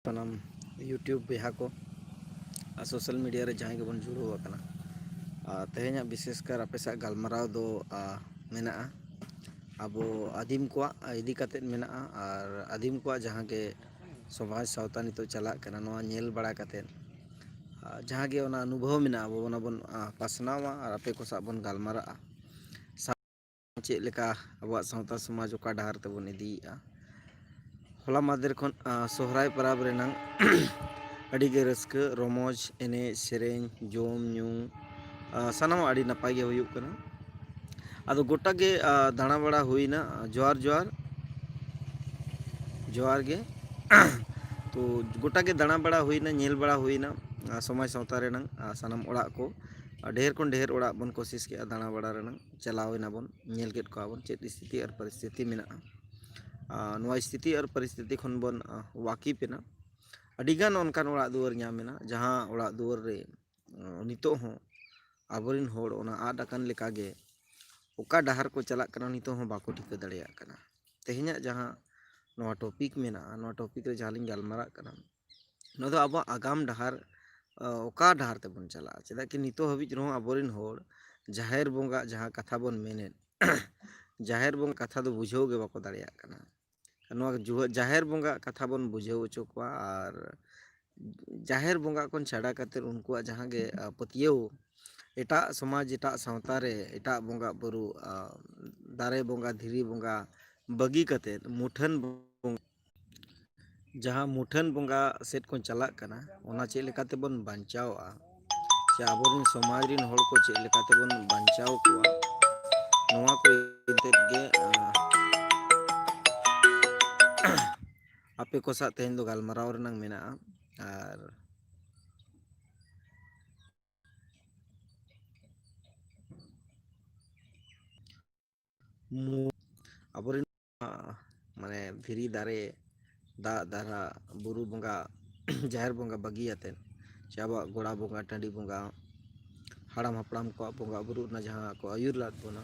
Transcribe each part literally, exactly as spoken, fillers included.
ᱥᱟᱱᱟᱢ YouTube ᱵᱚᱭᱦᱟ ᱠᱚ ᱟᱨ social media ᱨᱮ ᱡᱟᱦᱟᱸᱭ ᱜᱮᱵᱚᱱ ᱡᱩᱲᱟᱹᱣ ᱟᱠᱟᱱᱟ, ᱟᱨ ᱛᱮᱦᱮᱧᱟᱜ ᱵᱤᱥᱮᱥ ᱠᱟᱨ ᱟᱯᱮ ᱥᱟᱶ ᱜᱟᱞᱢᱟᱨᱟᱣ ᱫᱚ ᱟᱨ ᱢᱮᱱᱟᱜᱼᱟ ᱟᱵᱚ ᱟᱹᱫᱤᱢ ᱠᱚᱣᱟᱜ ᱤᱫᱤ ᱠᱟᱛᱮᱫ ᱢᱮᱱᱟᱜᱼᱟ᱾ ᱟᱨ ᱟᱹᱫᱤᱢ ᱠᱚᱣᱟᱜ ᱡᱟᱦᱟᱸ ᱜᱮ ᱥᱚᱢᱟᱡᱽ ᱥᱟᱶᱛᱟ ᱱᱤᱛᱚᱜ ᱪᱟᱞᱟᱜ ᱠᱟᱱᱟ, ᱱᱚᱣᱟ ᱧᱮᱞ ᱵᱟᱲᱟ ᱠᱟᱛᱮᱫ, ᱟᱨ ᱡᱟᱦᱟᱸ ᱜᱮ ᱚᱱᱟ ᱚᱱᱩᱵᱷᱚᱵ ᱢᱮᱱᱟᱜᱼᱟ, ᱟᱵᱚ ᱚᱱᱟ ᱵᱚᱱ ᱟᱨ ᱯᱟᱥᱱᱟᱣᱟ ᱟᱨ ᱟᱯᱮ ᱠᱚ ᱥᱟᱶ ᱵᱚᱱ ᱜᱟᱞᱢᱟᱨᱟᱜᱼᱟ᱾ ᱪᱮᱫ ᱞᱮᱠᱟ ᱟᱵᱚᱣᱟᱜ ᱥᱟᱶᱛᱟ ᱥᱚᱢᱟᱡᱽ ᱚᱠᱟ ᱰᱟᱦᱟᱨ ᱛᱮᱵᱚᱱ ᱤᱫᱤᱭᱮᱫᱼᱟ᱾ ᱦᱚᱞᱟ ᱢᱟᱦᱫᱮᱨ ᱠᱷᱚᱱ ᱟᱨ ᱥᱚᱦᱨᱟᱭ ᱯᱚᱨᱚᱵᱽ ᱨᱮᱱᱟᱝ ᱟᱹᱰᱤ ᱜᱮ ᱨᱟᱹᱥᱠᱟᱹ ᱨᱚᱢᱚᱡᱽ, ᱮᱱᱮᱡ ᱥᱮᱨᱮᱧ, ᱡᱚᱢ ᱧᱩ, ᱟᱨ ᱥᱟᱱᱟᱢᱟᱜ ᱟᱹᱰᱤ ᱱᱟᱯᱟᱭ ᱜᱮ ᱦᱩᱭᱩᱜ ᱠᱟᱱᱟ᱾ ᱟᱫᱚ ᱜᱚᱴᱟ ᱜᱮ ᱟᱨ ᱫᱟᱬᱟ ᱵᱟᱲᱟ ᱦᱩᱭᱱᱟ᱾ ᱡᱚᱦᱟᱨ ᱡᱚᱦᱟᱨ ᱡᱚᱦᱟᱨ ᱜᱮ᱾ ᱛᱚ ᱜᱚᱴᱟ ᱜᱮ ᱫᱟᱬᱟ ᱵᱟᱲᱟ ᱦᱩᱭᱱᱟ, ᱧᱮᱞ ᱵᱟᱲᱟ ᱦᱩᱭᱱᱟ ᱟᱨ ᱥᱚᱢᱟᱡᱽ ᱥᱟᱶᱛᱟ ᱨᱮᱱᱟᱝ ᱟᱨ ᱥᱟᱱᱟᱢ ᱚᱲᱟᱜ ᱠᱚ᱾ ᱟᱨ ᱰᱷᱮᱨ ᱠᱷᱚᱱ ᱰᱷᱮᱨ ᱚᱲᱟᱜ ᱵᱚᱱ ᱠᱳᱥᱤᱥ ᱠᱮᱜᱼᱟ ᱫᱟᱬᱟ ᱵᱟᱲᱟ ᱨᱮᱱᱟᱝ᱾ ᱪᱟᱞᱟᱣ ᱮᱱᱟ ᱵᱚᱱ, ᱧᱮᱞ ᱠᱮᱫ ᱠᱚᱣᱟ ᱵᱚᱱ ᱪᱮᱫ ᱥᱛᱷᱤᱛᱤ ᱟᱨ ᱯᱚᱨᱤᱥᱛᱷᱤᱛᱤ ᱢᱮᱱᱟᱜᱼᱟ᱾ ᱟᱨ ᱱᱚᱣᱟ ᱥᱛᱷᱤᱛᱤ ᱟᱨ ᱯᱚᱨᱤᱥᱛᱷᱤᱛᱤ ᱠᱷᱚᱱ ᱵᱚᱱ ᱟᱨ ᱣᱟᱠᱤᱯ ᱮᱱᱟ᱾ ᱟᱹᱰᱤᱜᱟᱱ ᱚᱱᱠᱟᱱ ᱚᱲᱟᱜ ᱫᱩᱣᱟᱹᱨ ᱧᱟᱢ ᱮᱱᱟ ᱡᱟᱦᱟᱸ ᱚᱲᱟᱜ ᱫᱩᱣᱟᱹᱨ ᱨᱮ ᱟᱨ ᱱᱤᱛᱚᱜ ᱦᱚᱸ ᱟᱵᱚᱨᱮᱱ ᱦᱚᱲ ᱚᱱᱟ ᱟᱫ ᱟᱠᱟᱱ ᱞᱮᱠᱟᱜᱮ ᱚᱠᱟ ᱰᱟᱦᱟᱨ ᱠᱚ ᱪᱟᱞᱟᱜ ᱠᱟᱱᱟ ᱱᱤᱛᱚᱜ ᱦᱚᱸ ᱵᱟᱠᱚ ᱴᱷᱤᱠᱟᱹ ᱫᱟᱲᱮᱭᱟᱜ ᱠᱟᱱᱟ᱾ ᱛᱮᱦᱮᱧᱟᱜ ᱡᱟᱦᱟᱸ ᱱᱚᱣᱟ ᱴᱚᱯᱤᱠ ᱢᱮᱱᱟᱜᱼᱟ, ᱱᱚᱣᱟ ᱴᱚᱯᱤᱠ ᱨᱮ ᱡᱟᱦᱟᱸ ᱞᱤᱧ ᱜᱟᱞᱢᱟᱨᱟᱜ ᱠᱟᱱᱟ, ᱱᱚᱣᱟ ᱫᱚ ᱟᱵᱚᱣᱟᱜ ᱟᱜᱟᱢ ᱰᱟᱦᱟᱨ, ᱟᱨ ᱚᱠᱟ ᱰᱟᱦᱟᱨ ᱛᱮᱵᱚᱱ ᱪᱟᱞᱟᱜᱼᱟ᱾ ᱪᱮᱫᱟᱜ ᱠᱤ ᱱᱤᱛᱚᱜ ᱦᱟᱹᱵᱤᱡ ᱨᱮᱦᱚᱸ ᱟᱵᱚᱨᱮᱱ ᱦᱚᱲ ᱡᱟᱦᱮᱨ ᱵᱚᱸᱜᱟ ᱡᱟᱦᱟᱸ ᱠᱟᱛᱷᱟ ᱵᱚᱱ ᱢᱮᱱᱮᱫ, ᱡᱟᱦᱮᱨ ᱵᱚᱸᱜᱟ ᱠᱟᱛᱷᱟ ᱫᱚ ᱵᱩᱡᱷᱟᱹᱣ ᱜᱮ ᱵᱟᱠᱚ ᱫᱟᱲᱮᱭᱟᱜ ᱠᱟᱱᱟ᱾ ᱱᱚᱣᱟ ᱡᱩᱦᱟᱹ-, ᱡᱟᱦᱮᱨ ᱵᱚᱸᱜᱟ ᱠᱟᱛᱷᱟ ᱵᱚᱱ ᱵᱩᱡᱷᱟᱹᱣ ᱦᱚᱪᱚ ᱠᱚᱣᱟ᱾ ᱟᱨ ᱡᱟᱦᱮᱨ ᱵᱚᱸᱜᱟ ᱠᱷᱚᱱ ᱪᱷᱟᱰᱟ ᱠᱟᱛᱮᱫ ᱩᱱᱠᱩᱣᱟᱜ ᱡᱟᱦᱟᱸ ᱜᱮ, ᱟᱨ ᱯᱟᱹᱛᱭᱟᱹᱣ, ᱮᱴᱟᱜ ᱥᱚᱢᱟᱡᱽ, ᱮᱴᱟᱜ ᱥᱟᱶᱛᱟ ᱨᱮ ᱮᱴᱟᱜ ᱵᱚᱸᱜᱟ ᱵᱩᱨᱩ, ᱟᱨ ᱫᱟᱨᱮ ᱵᱚᱸᱜᱟ, ᱫᱷᱤᱨᱤ ᱵᱚᱸᱜᱟ ᱵᱟᱹᱜᱤ ᱠᱟᱛᱮᱫ ᱢᱩᱴᱷᱟᱹᱱ ᱵᱚᱸᱜᱟ, ᱡᱟᱦᱟᱸ ᱢᱩᱴᱷᱟᱹᱱ ᱵᱚᱸᱜᱟ ᱥᱮᱫ ᱠᱚ ᱪᱟᱞᱟᱜ ᱠᱟᱱᱟ, ᱚᱱᱟ ᱪᱮᱫ ᱞᱮᱠᱟ ᱛᱮᱵᱚᱱ ᱵᱟᱧᱪᱟᱣᱟ? ᱥᱮ ᱟᱵᱚᱨᱮᱱ ᱥᱚᱢᱟᱡᱽ ᱨᱮᱱ ᱦᱚᱲ ᱠᱚ ᱪᱮᱫ ᱞᱮᱠᱟ ᱛᱮᱵᱚᱱ ᱵᱟᱧᱪᱟᱣ ᱠᱚᱣᱟ, ᱱᱚᱣᱟ ᱠᱚ ᱤᱫᱤ ᱠᱟᱛᱮᱫ ᱜᱮ, ᱟᱸ, ᱟᱯᱮ ᱠᱚ ᱥᱟᱶ ᱛᱮᱦᱮᱧ ᱫᱚ ᱜᱟᱞᱢᱟᱨᱟᱣ ᱨᱮᱱᱟᱝ ᱢᱮᱱᱟᱜᱼᱟ᱾ ᱟᱨ ᱢᱩ-, ᱟᱵᱚᱨᱮᱱ, ᱢᱟᱱᱮ, ᱫᱷᱤᱨᱤ ᱫᱟᱨᱮ, ᱫᱟᱜ ᱫᱟᱨᱦᱟ, ᱵᱩᱨᱩ ᱵᱚᱸᱜᱟ, ᱡᱟᱦᱮᱨ ᱵᱚᱸᱜᱟ ᱵᱟᱹᱜᱤᱭᱟᱛᱮᱫ, ᱥᱮ ᱟᱵᱚᱣᱟᱜ ᱜᱚᱲᱟ ᱵᱚᱸᱜᱟ, ᱴᱟᱺᱰᱤ ᱵᱚᱸᱜᱟ, ᱦᱟᱲᱟᱢ ᱦᱟᱯᱲᱟᱢ ᱠᱚᱣᱟᱜ ᱵᱚᱸᱜᱟ ᱵᱩᱨᱩ ᱨᱮᱱᱟᱜ ᱡᱟᱦᱟᱸ ᱠᱚ ᱟᱹᱭᱩᱨ ᱞᱟᱫ ᱵᱚᱱᱟ,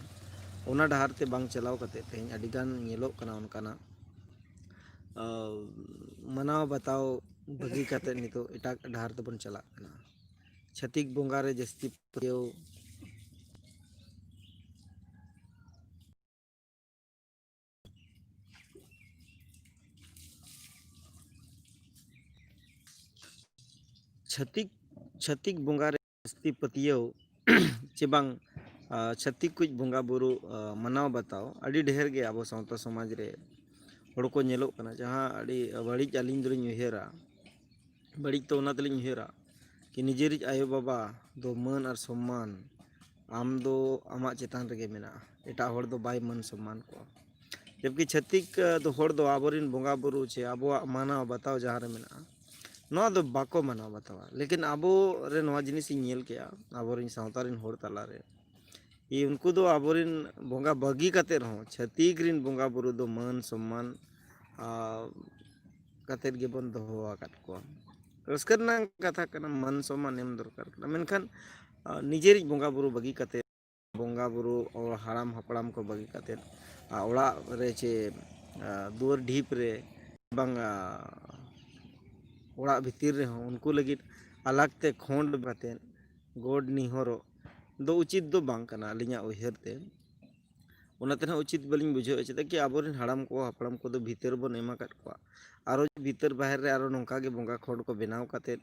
ᱚᱱᱟ ᱰᱟᱦᱟᱨ ᱛᱮ ᱵᱟᱝ ᱪᱟᱞᱟᱣ ᱠᱟᱛᱮᱫ ᱛᱮᱦᱮᱧ ᱟᱹᱰᱤᱜᱟᱱ ᱧᱮᱞᱚᱜ ᱠᱟᱱᱟ ᱚᱱᱠᱟᱱᱟᱜ, ᱟᱸ, ᱢᱟᱱᱟᱣ ᱵᱟᱛᱟᱣ ᱵᱟᱹᱜᱤ ᱠᱟᱛᱮ ᱱᱤᱛᱚᱜ ᱮᱴᱟᱜ ᱰᱟᱦᱟᱨ ᱛᱮᱵᱚᱱ ᱪᱟᱞᱟᱜ ᱠᱟᱱᱟ᱾ ᱪᱷᱟᱹᱛᱤᱠ ᱵᱚᱸᱜᱟ ᱨᱮ ᱡᱟᱹᱥᱛᱤ ᱯᱟᱹᱛᱭᱟᱹᱣ, ᱪᱷᱟᱹᱛᱤᱠ, ᱪᱷᱟᱹᱛᱤᱠ ᱵᱚᱸᱜᱟ ᱨᱮ ᱡᱟᱹᱥᱛᱤ ᱯᱟᱹᱛᱭᱟᱹᱣ ᱪᱮ ᱵᱟᱝ, ᱟ, ᱪᱷᱟᱹᱛᱤᱠ ᱠᱚ ᱵᱚᱸᱜᱟ ᱵᱩᱨᱩ, ᱟ, ᱢᱟᱱᱟᱣ ᱵᱟᱛᱟᱣ ᱟᱹᱰᱤ ᱰᱷᱮᱨ ᱜᱮ ᱟᱵᱚ ᱥᱟᱶᱛᱟ ᱥᱚᱢᱟᱡᱽ ᱨᱮ ᱦᱚᱲ ᱠᱚ ᱧᱮᱞᱚᱜ ᱠᱟᱱᱟ, ᱡᱟᱦᱟᱸ ᱟᱹᱰᱤ ᱵᱟᱹᱲᱤᱡ ᱟᱹᱞᱤᱧ ᱫᱚᱞᱤᱧ ᱩᱭᱦᱟᱹᱨᱟ᱾ ᱵᱟᱹᱲᱤᱡ ᱫᱚ ᱚᱱᱟ ᱛᱮᱞᱤᱧ ᱩᱭᱦᱟᱹᱨᱟ ᱠᱤ ᱱᱤᱡᱮᱨᱤᱡ ᱟᱭᱳᱼᱵᱟᱵᱟ ᱫᱚ ᱢᱟᱹᱱ ᱟᱨ ᱥᱚᱢᱢᱟᱱ ᱟᱢ ᱫᱚ ᱟᱢᱟᱜ ᱪᱮᱛᱟᱱ ᱨᱮᱜᱮ ᱢᱮᱱᱟᱜᱼᱟ, ᱮᱴᱟᱜ ᱦᱚᱲ ᱫᱚ ᱵᱟᱭ ᱢᱟᱹᱱ ᱥᱚᱢᱢᱟᱱ ᱠᱚᱣᱟ᱾ ᱡᱚᱵᱠᱤ ᱪᱷᱟᱹᱛᱤᱠ, ᱟ, ᱫᱚ ᱦᱚᱲ ᱫᱚ ᱟᱵᱚᱨᱮᱱ ᱵᱚᱸᱜᱟ ᱵᱩᱨᱩ ᱪᱮ ᱟᱵᱚᱣᱟᱜ ᱢᱟᱱᱟᱣ ᱵᱟᱛᱟᱣ ᱡᱟᱦᱟᱸ ᱨᱮ ᱢᱮᱱᱟᱜᱼᱟ, ᱱᱚᱣᱟ ᱫᱚ ᱵᱟᱠᱚ ᱢᱟᱱᱟᱣ ᱵᱟᱛᱟᱣᱟ᱾ ᱞᱮᱠᱤᱱ ᱟᱵᱚ ᱨᱮ ᱱᱚᱣᱟ ᱡᱤᱱᱤᱥ ᱤᱧ ᱧᱮᱞ ᱠᱮᱜᱼᱟ ᱟᱵᱚᱨᱮᱱ ᱥᱟᱶᱛᱟ ᱨᱮᱱ ᱦᱚᱲ ᱛᱟᱞᱟᱨᱮ, ᱠᱤ ᱩᱱᱠᱩ ᱫᱚ ᱟᱵᱚᱨᱮᱱ ᱵᱚᱸᱜᱟ ᱵᱟᱹᱜᱤ ᱠᱟᱛᱮ ᱨᱮᱦᱚᱸ ᱪᱷᱟᱹᱛᱤᱠ ᱨᱮᱱ ᱵᱚᱸᱜᱟ ᱵᱩᱨᱩ ᱫᱚ ᱢᱟᱹᱱ ᱥᱚᱢᱢᱟᱱ, ᱟ, ᱠᱟᱛᱮᱫ ᱜᱮᱵᱚᱱ ᱫᱚᱦᱚ ᱟᱠᱟᱫ ᱠᱚᱣᱟ᱾ ᱨᱟᱹᱥᱠᱟᱹ ᱨᱮᱱᱟᱜ ᱠᱟᱛᱷᱟ ᱠᱟᱱᱟ, ᱢᱟᱹᱱ ᱥᱚᱢᱢᱟᱱ ᱮᱢ ᱫᱚᱨᱠᱟᱨ ᱠᱟᱱᱟ, ᱢᱮᱱᱠᱷᱟᱱ, ᱟ, ᱱᱤᱡᱮᱨᱤᱡ ᱵᱚᱸᱜᱟ ᱵᱩᱨᱩ ᱵᱟᱹᱜᱤ ᱠᱟᱛᱮ, ᱵᱚᱸᱜᱟ ᱵᱩᱨᱩ ᱦᱟᱲᱟᱢ ᱦᱟᱯᱲᱟᱢ ᱠᱚ ᱵᱟᱹᱜᱤ ᱠᱟᱛᱮ, ᱟ, ᱚᱲᱟᱜ ᱨᱮ ᱪᱮ, ᱟ, ᱫᱩᱣᱟᱹᱨ ᱰᱷᱤᱯ ᱨᱮ ᱵᱟᱝ, ᱟ, ᱚᱲᱟᱜ ᱵᱷᱤᱛᱤᱨ ᱨᱮᱦᱚᱸ ᱩᱱᱠᱩ ᱞᱟᱹᱜᱤᱫ ᱟᱞᱟᱜᱽ ᱛᱮ ᱠᱷᱚᱸᱰ ᱠᱟᱛᱮ ᱜᱚᱰ ᱱᱤᱦᱚᱨᱚᱜ ᱫᱚ ᱩᱪᱤᱛ ᱫᱚ ᱵᱟᱝ ᱠᱟᱱᱟ ᱟᱹᱞᱤᱧᱟᱜ ᱩᱭᱦᱟᱹᱨ ᱛᱮ᱾ ᱚᱱᱟᱛᱮ ᱱᱟᱦᱟᱜ ᱩᱪᱤᱛ ᱵᱟᱹᱞᱤᱧ ᱵᱩᱡᱷᱟᱹᱣᱮᱫᱼᱟ, ᱪᱮᱫᱟᱜ ᱠᱤ ᱟᱵᱚᱨᱮᱱ ᱦᱟᱲᱟᱢ ᱠᱚ ᱦᱟᱯᱲᱟᱢ ᱠᱚᱫᱚ ᱵᱷᱤᱛᱟᱹᱨ ᱵᱚᱱ ᱮᱢ ᱟᱠᱟᱫ ᱠᱚᱣᱟ᱾ ᱟᱨᱚ ᱵᱷᱤᱛᱟᱹᱨ ᱵᱟᱦᱮᱨ ᱨᱮ ᱟᱨᱚ ᱱᱚᱝᱠᱟ ᱜᱮ ᱵᱚᱸᱜᱟ ᱠᱷᱚᱸᱰ ᱠᱚ ᱵᱮᱱᱟᱣ ᱠᱟᱛᱮᱫ,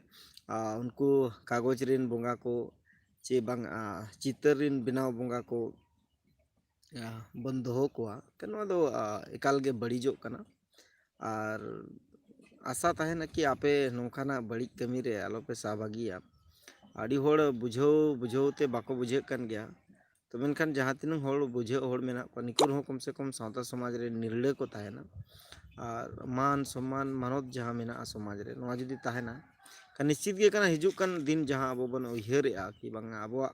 ᱟ, ᱩᱱᱠᱩ ᱠᱟᱜᱚᱡᱽ ᱨᱮᱱ ᱵᱚᱸᱜᱟ ᱠᱚ ᱪᱮ ᱵᱟᱝ, ᱟ, ᱪᱤᱛᱟᱹᱨ ᱨᱮᱱ ᱵᱮᱱᱟᱣ ᱵᱚᱸᱜᱟ ᱠᱚ, ᱟ, ᱵᱚᱱ ᱫᱚᱦᱚ ᱠᱚᱣᱟ, ᱛᱚ ᱱᱚᱣᱟ ᱫᱚ, ᱟ, ᱮᱠᱟᱞ ᱜᱮ ᱵᱟᱹᱲᱤᱡᱚᱜ ᱠᱟᱱᱟ᱾ ᱟᱨ ᱟᱥᱟ ᱛᱟᱦᱮᱱᱟ ᱠᱤ ᱟᱯᱮ ᱱᱚᱝᱠᱟᱱᱟᱜ ᱵᱟᱹᱲᱤᱡ ᱠᱟᱹᱢᱤ ᱨᱮ ᱟᱞᱚᱯᱮ ᱥᱟᱦᱵᱷᱟᱜᱤᱭᱟ᱾ ᱟᱹᱰᱤ ᱦᱚᱲ ᱵᱩᱡᱷᱟᱹᱣ ᱵᱩᱡᱷᱟᱹᱣ ᱛᱮ ᱵᱟᱠᱚ ᱵᱩᱡᱷᱟᱹᱜ ᱠᱟᱱ ᱜᱮᱭᱟ᱾ ᱛᱚ ᱢᱮᱱᱠᱷᱟᱱ ᱡᱟᱦᱟᱸ ᱛᱤᱱᱟᱹᱜ ᱦᱚᱲ ᱵᱩᱡᱷᱟᱹᱜ ᱦᱚᱲ ᱢᱮᱱᱟᱜ ᱠᱚᱣᱟ, ᱱᱤᱠᱩ ᱨᱮᱦᱚᱸ ᱠᱚᱢ ᱥᱮ ᱠᱚᱢ ᱥᱟᱶᱛᱟ ᱥᱚᱢᱟᱡᱽ ᱨᱮ ᱱᱤᱨᱲᱟᱹ ᱠᱚ ᱛᱟᱦᱮᱱᱟ᱾ ᱟᱨ ᱢᱟᱱ ᱥᱚᱢᱢᱟᱱ ᱢᱟᱱᱚᱛ ᱡᱟᱦᱟᱸ ᱢᱮᱱᱟᱜᱼᱟ ᱥᱚᱢᱟᱡᱽ ᱨᱮ, ᱱᱚᱣᱟ ᱡᱩᱫᱤ ᱛᱟᱦᱮᱱᱟ, ᱠᱷᱟᱱ ᱱᱤᱥᱪᱤᱛ ᱜᱮ ᱠᱟᱱᱟ ᱦᱤᱡᱩᱜ ᱠᱟᱱ ᱫᱤᱱ ᱡᱟᱦᱟᱸ ᱟᱵᱚ ᱵᱚᱱ ᱩᱭᱦᱟᱹᱨᱮᱜᱼᱟ ᱠᱤ ᱵᱟᱝᱟ ᱟᱵᱚᱣᱟᱜ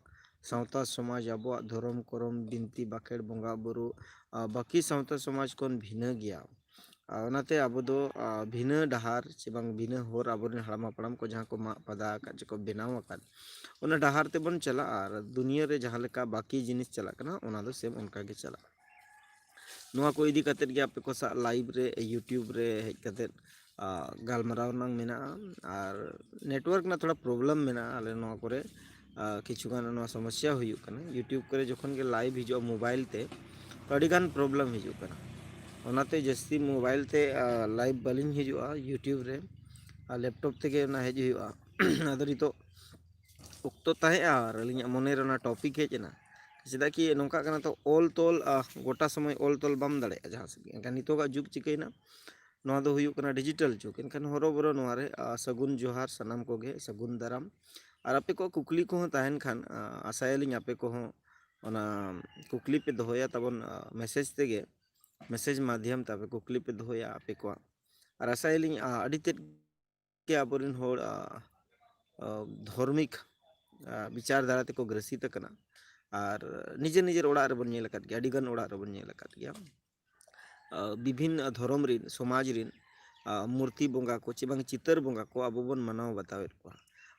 ᱥᱟᱶᱛᱟ ᱥᱚᱢᱟᱡᱽ, ᱟᱵᱚᱣᱟᱜ ᱫᱷᱚᱨᱚᱢ ᱠᱚᱨᱚᱢ, ᱵᱤᱱᱛᱤ ᱵᱟᱠᱷᱮᱲ, ᱵᱚᱸᱜᱟ ᱵᱩᱨᱩ, ᱟ, ᱵᱟᱹᱠᱤ ᱥᱟᱶᱛᱟ ᱥᱚᱢᱟᱡᱽ ᱠᱷᱚᱱ ᱵᱷᱤᱱᱟᱹ ᱜᱮᱭᱟ᱾ ᱟ, ᱚᱱᱟᱛᱮ ᱟᱵᱚ ᱫᱚ, ᱟ, ᱵᱷᱤᱱᱟᱹ ᱰᱟᱦᱟᱨ ᱪᱮ ᱵᱟᱝ ᱵᱷᱤᱱᱟᱹ ᱦᱚᱨ ᱟᱵᱚᱨᱮᱱ ᱦᱟᱲᱟᱢ ᱦᱟᱯᱲᱟᱢ ᱠᱚ ᱡᱟᱦᱟᱸ ᱠᱚ ᱢᱟᱜ ᱯᱟᱫᱟ ᱟᱠᱟᱫ ᱪᱮ ᱠᱚ ᱵᱮᱱᱟᱣ ᱟᱠᱟᱫ, ᱚᱱᱟ ᱰᱟᱦᱟᱨ ᱛᱮᱵᱚᱱ ᱪᱟᱞᱟᱜᱼᱟ᱾ ᱟᱨ ᱫᱩᱱᱤᱭᱟᱹ ᱨᱮ ᱡᱟᱦᱟᱸ ᱞᱮᱠᱟ ᱵᱟᱹᱠᱤ ᱡᱤᱱᱤᱥ ᱪᱟᱞᱟᱜ ᱠᱟᱱᱟ, ᱚᱱᱟ ᱫᱚ ᱥᱮᱢ ᱚᱱᱠᱟ ᱜᱮ ᱪᱟᱞᱟᱜᱼᱟ᱾ ᱱᱚᱣᱟ ᱠᱚ ᱤᱫᱤ ᱠᱟᱛᱮᱫ ᱜᱮ ᱟᱯᱮ ᱠᱚ ᱥᱟᱶ live ᱨᱮ, YouTube ᱨᱮ ᱦᱮᱡ ᱠᱟᱛᱮᱫ, ᱟᱸ, ᱜᱟᱞᱢᱟᱨᱟᱣ ᱨᱮᱱᱟᱜ ᱢᱮᱱᱟᱜᱼᱟ᱾ ᱟᱨ network ᱨᱮᱱᱟᱜ ᱛᱷᱚᱲᱟ problem ᱢᱮᱱᱟᱜᱼᱟ ᱟᱞᱮ ᱱᱚᱣᱟ ᱠᱚᱨᱮ᱾ ᱟᱸ, ᱠᱤᱪᱷᱩ ᱜᱟᱱ ᱱᱚᱣᱟ ᱥᱚᱢᱚᱥᱥᱟ ᱦᱩᱭᱩᱜ ᱠᱟᱱᱟ᱾ YouTube ᱠᱚᱨᱮ ᱡᱚᱠᱷᱚᱱ ᱜᱮ live ᱦᱤᱡᱩᱜᱼᱟ mobile ᱛᱮ, ᱛᱚ ᱟᱹᱰᱤ ᱜᱟᱱ problem ᱦᱤᱡᱩᱜ ᱠᱟᱱᱟ᱾ ᱚᱱᱟᱛᱮ ᱡᱟᱹᱥᱛᱤ mobile ᱛᱮ, ᱟᱸ, live ᱵᱟᱹᱞᱤᱧ ᱦᱤᱡᱩᱜᱼᱟ YouTube ᱨᱮ, ᱟᱨ laptop ᱛᱮᱜᱮ ᱚᱱᱟ ᱦᱮᱡ ᱦᱩᱭᱩᱜᱼᱟ᱾ ᱟᱫᱚ ᱱᱤᱛᱚᱜ ᱚᱠᱛᱚ ᱛᱟᱦᱮᱸᱜᱼᱟ ᱟᱨ ᱟᱹᱞᱤᱧᱟᱜ ᱢᱚᱱᱮᱨᱮ ᱚᱱᱟ topic ᱦᱮᱡ ᱮᱱᱟ᱾ ᱪᱮᱫᱟᱜ ᱠᱤ ᱱᱚᱝᱠᱟᱜ ᱠᱟᱱᱟ ᱛᱚ, ᱚᱞ ᱛᱚᱞ, ᱟᱸ, ᱜᱚᱴᱟ ᱥᱚᱢᱚᱭ ᱚᱞ ᱛᱚᱞ ᱵᱟᱢ ᱫᱟᱲᱮᱭᱟᱜᱼᱟ ᱡᱟᱦᱟᱸ ᱥᱮᱫ ᱜᱮ᱾ ᱮᱱᱠᱷᱟᱱ ᱱᱤᱛᱚᱜᱟᱜ ᱡᱩᱜᱽ ᱪᱤᱠᱟᱹᱭᱮᱱᱟ? ᱱᱚᱣᱟ ᱫᱚ ᱦᱩᱭᱩᱜ ᱠᱟᱱᱟ digital ᱡᱩᱜᱽ᱾ ᱮᱱᱠᱷᱟᱱ ᱦᱚᱨᱚᱵᱚᱨᱚ ᱱᱚᱣᱟ ᱨᱮ, ᱟᱸ, ᱥᱟᱹᱜᱩᱱ ᱡᱚᱦᱟᱨ ᱥᱟᱱᱟᱢ ᱠᱚᱜᱮ, ᱥᱟᱹᱜᱩᱱ ᱫᱟᱨᱟᱢ᱾ ᱟᱨ ᱟᱯᱮ ᱠᱚᱣᱟᱜ ᱠᱩᱠᱞᱤ ᱠᱚᱦᱚᱸ ᱛᱟᱦᱮᱱ ᱠᱷᱟᱱ, ᱟᱸ, ᱟᱥᱟᱭᱟᱞᱤᱧ ᱟᱯᱮ ᱠᱚᱦᱚᱸ ᱚᱱᱟ ᱠᱩᱠᱞᱤ ᱯᱮ ᱫᱚᱦᱚᱭᱟ ᱛᱟᱵᱚᱱ, ᱟᱸ, message ᱛᱮᱜᱮ, message ᱢᱟᱫᱽᱫᱷᱚᱢ ᱛᱮ ᱟᱯᱮ ᱠᱩᱠᱞᱤ ᱯᱮ ᱫᱚᱦᱚᱭᱟ ᱟᱯᱮ ᱠᱚᱣᱟᱜ᱾ ᱟᱨ ᱟᱥᱟᱭᱟᱞᱤᱧ, ᱟᱸ, ᱟᱹᱰᱤ ᱛᱮᱫ ᱜᱮ ᱟᱵᱚᱨᱮᱱ ᱦᱚᱲ, ᱟᱸ, ᱟᱸ, ᱫᱷᱚᱨᱢᱤᱠ, ᱟᱸ, ᱵᱤᱪᱟᱨ ᱫᱷᱟᱨᱟ ᱛᱮᱠᱚ ᱜᱨᱟᱥᱤᱛ ᱟᱠᱟᱱᱟ᱾ ᱟᱨ ᱱᱤᱡᱮᱨ ᱱᱤᱡᱮᱨ ᱚᱲᱟᱜ ᱨᱮᱵᱚᱱ ᱧᱮᱞ ᱟᱠᱟᱫ ᱜᱮᱭᱟ, ᱟᱹᱰᱤᱜᱟᱱ ᱚᱲᱟᱜ ᱨᱮᱵᱚᱱ ᱧᱮᱞ ᱟᱠᱟᱫ ᱜᱮᱭᱟ᱾ ᱟᱸ, ᱵᱤᱵᱷᱤᱱᱱᱚ ᱫᱷᱚᱨᱚᱢ ᱨᱤᱱ, ᱥᱚᱢᱟᱡᱽ ᱨᱤᱱ, ᱟᱸ, ᱢᱩᱨᱛᱤ ᱵᱚᱸᱜᱟ ᱠᱚ ᱪᱮ ᱵᱟᱝ ᱪᱤᱛᱟᱹᱨ ᱵᱚᱸᱜᱟ ᱠᱚ ᱟᱵᱚ ᱵᱚᱱ ᱢᱟᱱᱟᱣ ᱵᱟᱛᱟᱣᱮᱫ ᱠᱚᱣᱟ᱾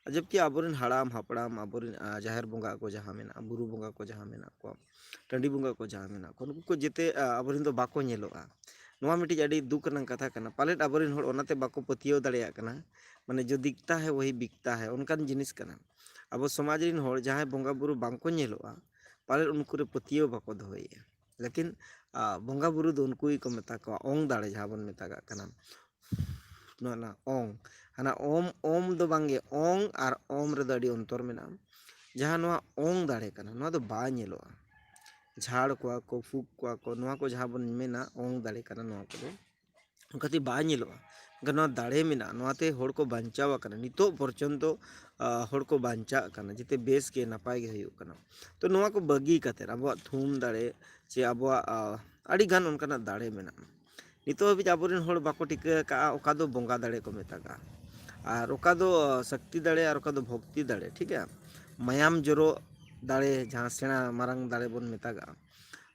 ᱟᱨ ᱡᱚᱵᱠᱤ ᱟᱵᱚᱨᱮᱱ ᱦᱟᱲᱟᱢ ᱦᱟᱯᱲᱟᱢ, ᱟᱵᱚᱨᱮᱱ, ᱟᱸ, ᱡᱟᱦᱮᱨ ᱵᱚᱸᱜᱟ ᱠᱚ ᱡᱟᱦᱟᱸ ᱢᱮᱱᱟᱜᱼᱟ, ᱵᱩᱨᱩ ᱵᱚᱸᱜᱟ ᱠᱚ ᱡᱟᱦᱟᱸ ᱢᱮᱱᱟᱜ ᱠᱚᱣᱟ, ᱴᱟᱺᱰᱤ ᱵᱚᱸᱜᱟ ᱠᱚ ᱡᱟᱦᱟᱸ ᱢᱮᱱᱟᱜ ᱠᱚᱣᱟ, ᱱᱩᱠᱩ ᱠᱚ ᱡᱮᱛᱮ, ᱟᱸ, ᱟᱵᱚᱨᱮᱱ ᱫᱚ ᱵᱟᱠᱚ ᱧᱮᱞᱚᱜᱼᱟ᱾ ᱱᱚᱣᱟ ᱢᱤᱫᱴᱤᱡ ᱟᱹᱰᱤ ᱫᱩᱠ ᱨᱮᱱᱟᱜ ᱠᱟᱛᱷᱟ ᱠᱟᱱᱟ᱾ ᱯᱟᱞᱮᱫ ᱟᱵᱚᱨᱮᱱ ᱦᱚᱲ ᱚᱱᱟᱛᱮ ᱵᱟᱠᱚ ᱯᱟᱹᱛᱭᱟᱹᱣ ᱫᱟᱲᱮᱭᱟᱜ ᱠᱟᱱᱟ, ᱢᱟᱱᱮ ᱡᱚ ᱫᱤᱠᱷᱛᱟ ᱦᱮ ᱣᱟᱦᱤ ᱵᱤᱠᱛᱟ ᱦᱮ, ᱚᱱᱠᱟᱱ ᱡᱤᱱᱤᱥ ᱠᱟᱱᱟ᱾ ᱟᱵᱚ ᱥᱚᱢᱟᱡᱽ ᱨᱮᱱ ᱦᱚᱲ ᱡᱟᱦᱟᱸᱭ ᱵᱚᱸᱜᱟ ᱵᱩᱨᱩ ᱵᱟᱝᱠᱚ ᱧᱮᱞᱚᱜᱼᱟ, ᱯᱟᱞᱮᱫ ᱩᱱᱠᱩ ᱨᱮ ᱯᱟᱹᱛᱭᱟᱹᱣ ᱵᱟᱠᱚ ᱫᱚᱦᱚᱭᱮᱫᱼᱟ᱾ ᱞᱮᱠᱤᱱ, ᱟᱸ, ᱵᱚᱸᱜᱟ ᱵᱩᱨᱩ ᱫᱚ ᱩᱱᱠᱩ ᱜᱮᱠᱚ ᱢᱮᱛᱟ ᱠᱚᱣᱟ, ᱚᱝ ᱫᱟᱲᱮ ᱡᱟᱦᱟᱸ ᱵᱚᱱ ᱢᱮᱛᱟᱜᱟᱜ ᱠᱟᱱᱟ᱾ ᱱᱚᱣᱟ ᱱᱟ ᱚᱝ, ᱦᱟᱱᱟ ᱚᱢ, ᱚᱢ ᱫᱚ ᱵᱟᱝᱜᱮ, ᱚᱝ ᱟᱨ ᱚᱢ ᱨᱮᱫᱚ ᱟᱹᱰᱤ ᱚᱱᱛᱚᱨ ᱢᱮᱱᱟᱜᱼᱟ᱾ ᱡᱟᱦᱟᱸ ᱱᱚᱣᱟ ᱚᱝ ᱫᱟᱲᱮ ᱠᱟᱱᱟ, ᱱᱚᱣᱟ ᱫᱚ ᱵᱟᱭ ᱧᱮᱞᱚᱜᱼᱟ᱾ ᱡᱷᱟᱲ ᱠᱚᱣᱟ ᱠᱚ, ᱯᱷᱩᱸᱠ ᱠᱚᱣᱟ ᱠᱚ, ᱱᱚᱣᱟ ᱠᱚ ᱡᱟᱦᱟᱸ ᱵᱚᱱ ᱢᱮᱱᱟ ᱚᱝ ᱫᱟᱲᱮ ᱠᱟᱱᱟ, ᱱᱚᱣᱟ ᱠᱚᱫᱚ ᱚᱱᱠᱟᱛᱮ ᱵᱟᱭ ᱧᱮᱞᱚᱜᱼᱟ᱾ ᱢᱮᱱᱠᱷᱟᱱ ᱱᱚᱣᱟ ᱫᱟᱲᱮ ᱢᱮᱱᱟᱜᱼᱟ, ᱱᱚᱣᱟᱛᱮ ᱦᱚᱲ ᱠᱚ ᱵᱟᱧᱪᱟᱣ ᱟᱠᱟᱱᱟ, ᱱᱤᱛᱚᱜ ᱯᱚᱨᱡᱚᱱᱛᱚ, ᱟᱸ, ᱦᱚᱲ ᱠᱚ ᱵᱟᱧᱪᱟᱜ ᱠᱟᱱᱟ, ᱡᱟᱛᱮ ᱵᱮᱥ ᱜᱮ ᱱᱟᱯᱟᱭ ᱜᱮ ᱦᱩᱭᱩᱜ ᱠᱟᱱᱟ᱾ ᱛᱚ ᱱᱚᱣᱟ ᱠᱚ ᱵᱟᱹᱜᱤ ᱠᱟᱛᱮᱫ ᱟᱵᱚᱣᱟᱜ ᱛᱷᱩᱢ ᱫᱟᱲᱮ ᱪᱮ ᱟᱵᱚᱣᱟᱜ, ᱟᱸ, ᱟᱹᱰᱤᱜᱟᱱ ᱚᱱᱠᱟᱱᱟᱜ ᱫᱟᱲᱮ ᱢᱮᱱᱟᱜᱼᱟ᱾ ᱱᱤᱛᱚᱜ ᱦᱟᱹᱵᱤᱡ ᱟᱵᱚᱨᱮᱱ ᱦᱚᱲ ᱵᱟᱠᱚ ᱴᱷᱤᱠᱟᱹ ᱟᱠᱟᱫᱼᱟ ᱚᱠᱟ ᱫᱚ ᱵᱚᱸᱜᱟ ᱫᱟᱲᱮ ᱠᱚ ᱢᱮᱛᱟᱜᱟᱜᱼᱟ, ᱟᱨ ᱚᱠᱟ ᱫᱚ, ᱟᱸ, ᱥᱚᱠᱛᱤ ᱫᱟᱲᱮ ᱟᱨ ᱚᱠᱟ ᱫᱚ ᱵᱷᱚᱠᱛᱤ ᱫᱟᱲᱮ, ᱴᱷᱤᱠ ᱜᱮᱭᱟ? ᱢᱟᱭᱟᱢ ᱡᱚᱨᱚ ᱫᱟᱲᱮ, ᱡᱟᱦᱟᱸ ᱥᱮᱬᱟ ᱢᱟᱨᱟᱝ ᱫᱟᱲᱮ ᱵᱚᱱ ᱢᱮᱛᱟᱜᱟᱜᱼᱟ,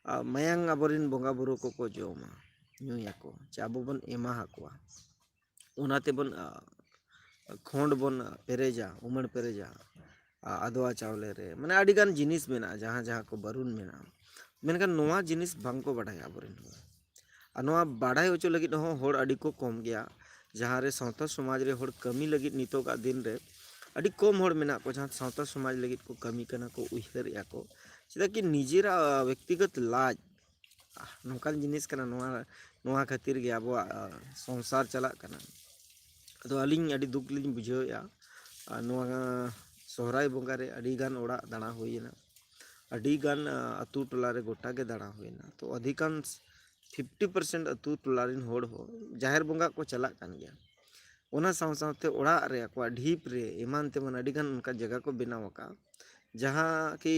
ᱟᱸ, ᱢᱟᱭᱟᱝ ᱟᱵᱚᱨᱮᱱ ᱵᱚᱸᱜᱟ ᱵᱩᱨᱩ ᱠᱚᱠᱚ ᱡᱚᱢᱟ, ᱧᱩᱭᱟᱠᱚ, ᱪᱮ ᱟᱵᱚ ᱵᱚᱱ ᱮᱢᱟ ᱟᱠᱚᱣᱟ᱾ ᱚᱱᱟ ᱛᱮᱵᱚᱱ, ᱟᱸ, ᱠᱷᱚᱸᱰ ᱵᱚᱱ, ᱟᱸ, ᱯᱮᱨᱮᱡᱟ, ᱩᱢᱟᱹᱲ ᱯᱮᱨᱮᱡᱟ, ᱟᱸ, ᱟᱫᱽᱣᱟ ᱪᱟᱣᱞᱮ ᱨᱮ, ᱢᱟᱱᱮ ᱟᱹᱰᱤᱜᱟᱱ ᱡᱤᱱᱤᱥ ᱢᱮᱱᱟᱜᱼᱟ, ᱡᱟᱦᱟᱸ ᱡᱟᱦᱟᱸ ᱠᱚ ᱵᱟᱹᱨᱩᱱ ᱢᱮᱱᱟᱜᱼᱟ᱾ ᱢᱮᱱᱠᱷᱟᱱ ᱱᱚᱣᱟ ᱡᱤᱱᱤᱥ ᱵᱟᱝᱠᱚ ᱵᱟᱰᱟᱭᱟ ᱟᱵᱚᱨᱮᱱ ᱦᱚᱲ᱾ ᱟᱨ ᱱᱚᱣᱟ ᱵᱟᱰᱟᱭ ᱦᱚᱪᱚ ᱞᱟᱹᱜᱤᱫ ᱦᱚᱸ ᱦᱚᱲ ᱟᱹᱰᱤ ᱠᱚ ᱠᱚᱢ ᱜᱮᱭᱟ᱾ ᱡᱟᱦᱟᱸ ᱨᱮ ᱥᱟᱶᱛᱟ ᱥᱚᱢᱟᱡᱽ ᱨᱮ ᱦᱚᱲ ᱠᱟᱹᱢᱤ ᱞᱟᱹᱜᱤᱫ ᱱᱤᱛᱚᱜᱟᱜ ᱫᱤᱱ ᱨᱮ ᱟᱹᱰᱤ ᱠᱚᱢ ᱦᱚᱲ ᱢᱮᱱᱟᱜ ᱠᱚᱣᱟ, ᱡᱟᱦᱟᱸ ᱥᱟᱶᱛᱟ ᱥᱚᱢᱟᱡᱽ ᱞᱟᱹᱜᱤᱫ ᱠᱚ ᱠᱟᱹᱢᱤ ᱠᱟᱱᱟ, ᱠᱚ ᱩᱭᱦᱟᱹᱨᱮᱜᱼᱟ ᱠᱚ᱾ ᱪᱮᱫᱟᱜ ᱠᱤ ᱱᱤᱡᱮᱨᱟᱜ, ᱟ, ᱵᱮᱠᱛᱤᱜᱚᱛ ᱞᱟᱡ, ᱟ, ᱱᱚᱝᱠᱟᱱ ᱡᱤᱱᱤᱥ ᱠᱟᱱᱟ, ᱱᱚᱣᱟ, ᱱᱚᱣᱟ ᱠᱷᱟᱹᱛᱤᱨ ᱜᱮ ᱟᱵᱚᱣᱟᱜ, ᱟ, ᱥᱚᱝᱥᱟᱨ ᱪᱟᱞᱟᱜ ᱠᱟᱱᱟ᱾ ᱟᱫᱚ ᱟᱹᱞᱤᱧ ᱟᱹᱰᱤ ᱫᱩᱠ ᱞᱤᱧ ᱵᱩᱡᱷᱟᱹᱣᱮᱫᱼᱟ, ᱟ, ᱱᱚᱣᱟ ᱥᱚᱦᱨᱟᱭ ᱵᱚᱸᱜᱟ ᱨᱮ ᱟᱹᱰᱤᱜᱟᱱ ᱚᱲᱟᱜ ᱫᱟᱬᱟ ᱦᱩᱭᱮᱱᱟ, ᱟᱹᱰᱤᱜᱟᱱ, ᱟ, ᱟᱹᱛᱩ ᱴᱚᱞᱟ ᱨᱮ ᱜᱚᱴᱟ ᱜᱮ ᱫᱟᱬᱟ ᱦᱩᱭᱮᱱᱟ᱾ ᱛᱚ ᱚᱫᱷᱤᱠᱟᱝᱥ ᱯᱷᱤᱯᱴᱤ ᱯᱟᱨᱥᱮᱱᱴ ᱟᱹᱛᱩ ᱴᱚᱞᱟ ᱨᱮᱱ ᱦᱚᱲ ᱦᱚᱸ ᱡᱟᱦᱮᱨ ᱵᱚᱸᱜᱟ ᱠᱚ ᱪᱟᱞᱟᱜ ᱠᱟᱱ ᱜᱮᱭᱟ᱾ ᱚᱱᱟ ᱥᱟᱶ ᱥᱟᱶᱛᱮ ᱚᱲᱟᱜ ᱨᱮ ᱟᱠᱚᱣᱟᱜ ᱰᱷᱤᱯ ᱨᱮ ᱮᱢᱟᱱ ᱛᱮᱢᱟᱱ ᱟᱹᱰᱤᱜᱟᱱ ᱚᱱᱠᱟ ᱡᱟᱭᱜᱟ ᱠᱚ ᱵᱮᱱᱟᱣ ᱟᱠᱟᱫᱼᱟ, ᱡᱟᱦᱟᱸ ᱠᱤ,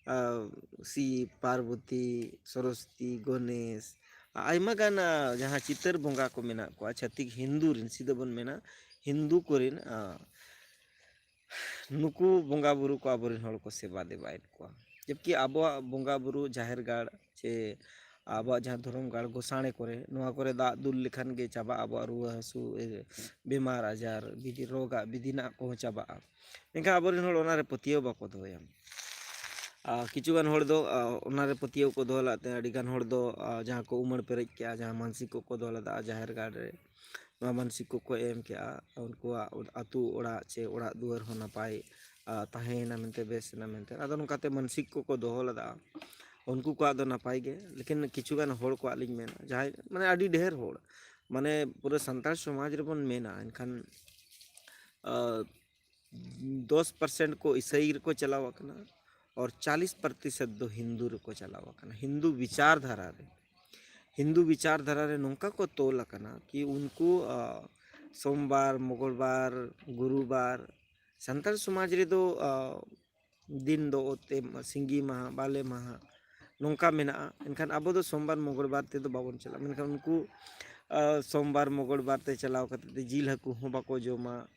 ᱟ, ᱥᱤᱵ, ᱯᱟᱨᱵᱚᱛᱤ, ᱥᱚᱨᱚᱥᱚᱛᱤ, ᱜᱚᱱᱮᱥ, ᱟᱭᱢᱟ ᱜᱟᱱ, ᱟ, ᱡᱟᱦᱟᱸ ᱪᱤᱛᱟᱹᱨ ᱵᱚᱸᱜᱟ ᱠᱚ ᱢᱮᱱᱟᱜ ᱠᱚᱣᱟ, ᱪᱷᱟᱹᱛᱤᱠ ᱦᱤᱱᱫᱩ ᱨᱮᱱ, ᱥᱤᱫᱷᱟᱹ ᱵᱚᱱ ᱢᱮᱱᱟ, ᱦᱤᱱᱫᱩ ᱠᱚᱨᱮᱱ, ᱟ, ᱱᱩᱠᱩ ᱵᱚᱸᱜᱟ ᱵᱩᱨᱩ ᱠᱚ ᱟᱵᱚᱨᱮᱱ ᱦᱚᱲ ᱠᱚ ᱥᱮᱵᱟ ᱫᱮᱵᱟᱭᱮᱫ ᱠᱚᱣᱟ᱾ ᱡᱚᱵᱠᱤ ᱟᱵᱚᱣᱟᱜ ᱵᱚᱸᱜᱟ ᱵᱩᱨᱩ ᱡᱟᱦᱮᱨ ᱜᱟᱲ ᱪᱮ ᱟᱵᱚᱣᱟᱜ ᱡᱟᱦᱟᱸ ᱫᱷᱚᱨᱚᱢ ᱜᱟᱲ ᱜᱚᱥᱟᱬᱮ ᱠᱚᱨᱮ, ᱱᱚᱣᱟ ᱠᱚᱨᱮ ᱫᱟᱜ ᱫᱩᱞ ᱞᱮᱠᱷᱟᱱ ᱜᱮ ᱪᱟᱵᱟᱜᱼᱟ ᱟᱵᱚᱣᱟᱜ ᱨᱩᱣᱟᱹ ᱦᱟᱹᱥᱩ, ᱮ, ᱵᱮᱢᱟᱨ ᱟᱡᱟᱨ, ᱵᱤᱫᱷᱤ ᱨᱳᱜᱽ ᱟᱜ ᱵᱤᱫᱷᱤᱱᱟᱜ ᱠᱚᱦᱚᱸ ᱪᱟᱵᱟᱜᱼᱟ᱾ ᱢᱮᱱᱠᱷᱟᱱ ᱟᱵᱚᱨᱮᱱ ᱦᱚᱲ ᱚᱱᱟᱨᱮ ᱯᱟᱹᱛᱭᱟᱹᱣ ᱵᱟᱠᱚ ᱫᱚᱦᱚᱭᱟ᱾ ᱟᱨ ᱠᱤᱪᱷᱩ ᱜᱟᱱ ᱦᱚᱲ ᱫᱚ, ᱟ, ᱚᱱᱟᱨᱮ ᱯᱟᱹᱛᱭᱟᱹᱣ ᱠᱚ ᱫᱚᱦᱚ ᱞᱮᱫ ᱛᱮ ᱟᱹᱰᱤ ᱜᱟᱱ ᱦᱚᱲ ᱫᱚ, ᱟ, ᱡᱟᱦᱟᱸ ᱠᱚ ᱩᱢᱟᱹᱲ ᱯᱮᱨᱮᱡ ᱠᱮᱜᱼᱟ, ᱡᱟᱦᱟᱸ ᱢᱟᱱᱥᱤᱠ ᱠᱚᱠᱚ ᱫᱚᱦᱚ ᱞᱮᱫᱟ ᱡᱟᱦᱮᱨ ᱜᱟᱲ ᱨᱮ, ᱱᱚᱣᱟ ᱢᱟᱱᱥᱤᱠ ᱠᱚᱠᱚ ᱮᱢ ᱠᱮᱜᱼᱟ, ᱩᱱᱠᱩᱣᱟᱜ ᱚᱲ-, ᱟᱹᱛᱩ ᱚᱲᱟᱜ ᱪᱮ ᱚᱲᱟᱜ ᱫᱩᱣᱟᱹᱨ ᱦᱚᱸ ᱱᱟᱯᱟᱭ, ᱟ, ᱛᱟᱦᱮᱸᱭᱮᱱᱟ ᱢᱮᱱᱛᱮ, ᱵᱮᱥ ᱮᱱᱟ ᱢᱮᱱᱛᱮ᱾ ᱟᱫᱚ ᱱᱚᱝᱠᱟᱛᱮ ᱢᱟᱱᱥᱤᱠ ᱠᱚᱠᱚ ᱫᱚᱦᱚ ᱞᱮᱫᱟ, ᱩᱱᱠᱩ ᱠᱚᱣᱟᱜ ᱫᱚ ᱱᱟᱯᱟᱭ ᱜᱮ᱾ ᱞᱮᱠᱤᱱ ᱠᱤᱪᱷᱩ ᱜᱟᱱ ᱦᱚᱲ ᱠᱚᱣᱟᱜ ᱞᱤᱧ ᱢᱮᱱᱟ, ᱡᱟᱦᱟᱸᱭ ᱢᱟᱱᱮ ᱟᱹᱰᱤ ᱰᱷᱮᱨ ᱦᱚᱲ, ᱢᱟᱱᱮ ᱯᱩᱨᱟᱹ ᱥᱟᱱᱛᱟᱲ ᱥᱚᱢᱟᱡᱽ ᱨᱮᱵᱚᱱ ᱢᱮᱱᱟ, ᱮᱱᱠᱷᱟᱱ, ᱟ, ᱫᱚᱥ ᱯᱟᱨᱥᱮᱱᱴ ᱠᱚ ᱤᱥᱟᱹᱭ ᱨᱮᱠᱚ ᱪᱟᱞᱟᱣ ᱟᱠᱟᱱᱟ, ᱟᱨ ᱪᱟᱞᱤᱥ ᱯᱨᱚᱛᱤᱥᱚᱛ ᱫᱚ ᱦᱤᱱᱫᱩ ᱨᱮᱠᱚ ᱪᱟᱞᱟᱣ ᱟᱠᱟᱱᱟ, ᱦᱤᱱᱫᱩ ᱵᱤᱪᱟᱨ ᱫᱷᱟᱨᱟ ᱨᱮ᱾ ᱦᱤᱱᱫᱩ ᱵᱤᱪᱟᱨ ᱫᱷᱟᱨᱟ ᱨᱮ ᱱᱚᱝᱠᱟ ᱠᱚ ᱛᱚᱞ ᱟᱠᱟᱱᱟ ᱠᱤ ᱩᱱᱠᱩ, ᱟ, ᱥᱳᱢᱵᱟᱨ, ᱢᱚᱝᱜᱚᱞᱵᱟᱨ, ᱜᱩᱨᱩᱵᱟᱨ, ᱥᱟᱱᱛᱟᱲ ᱥᱚᱢᱟᱡᱽ ᱨᱮᱫᱚ, ᱟ, ᱫᱤᱱ ᱫᱚ ᱚᱛᱮ ᱢᱟ-, ᱥᱤᱸᱜᱤ ᱢᱟᱦᱟ, ᱵᱟᱞᱮ ᱢᱟᱦᱟ, ᱱᱚᱝᱠᱟ ᱢᱮᱱᱟᱜᱼᱟ᱾ ᱮᱱᱠᱷᱟᱱ ᱟᱵᱚ ᱫᱚ ᱥᱳᱢᱵᱟᱨ, ᱢᱚᱝᱜᱚᱞᱵᱟᱨ ᱛᱮᱫᱚ ᱵᱟᱵᱚᱱ ᱪᱟᱞᱟᱜᱼᱟ᱾ ᱢᱮᱱᱠᱷᱟᱱ ᱩᱱᱠᱩ, ᱟ, ᱥᱳᱢᱵᱟᱨ, ᱢᱚᱝᱜᱚᱞᱵᱟᱨ ᱛᱮ ᱪᱟᱞᱟᱣ ᱠᱟᱛᱮ ᱫᱚ ᱡᱤᱞ ᱦᱟᱹᱠᱩ ᱦᱚᱸ ᱵᱟᱠᱚ ᱡᱚᱢᱟ᱾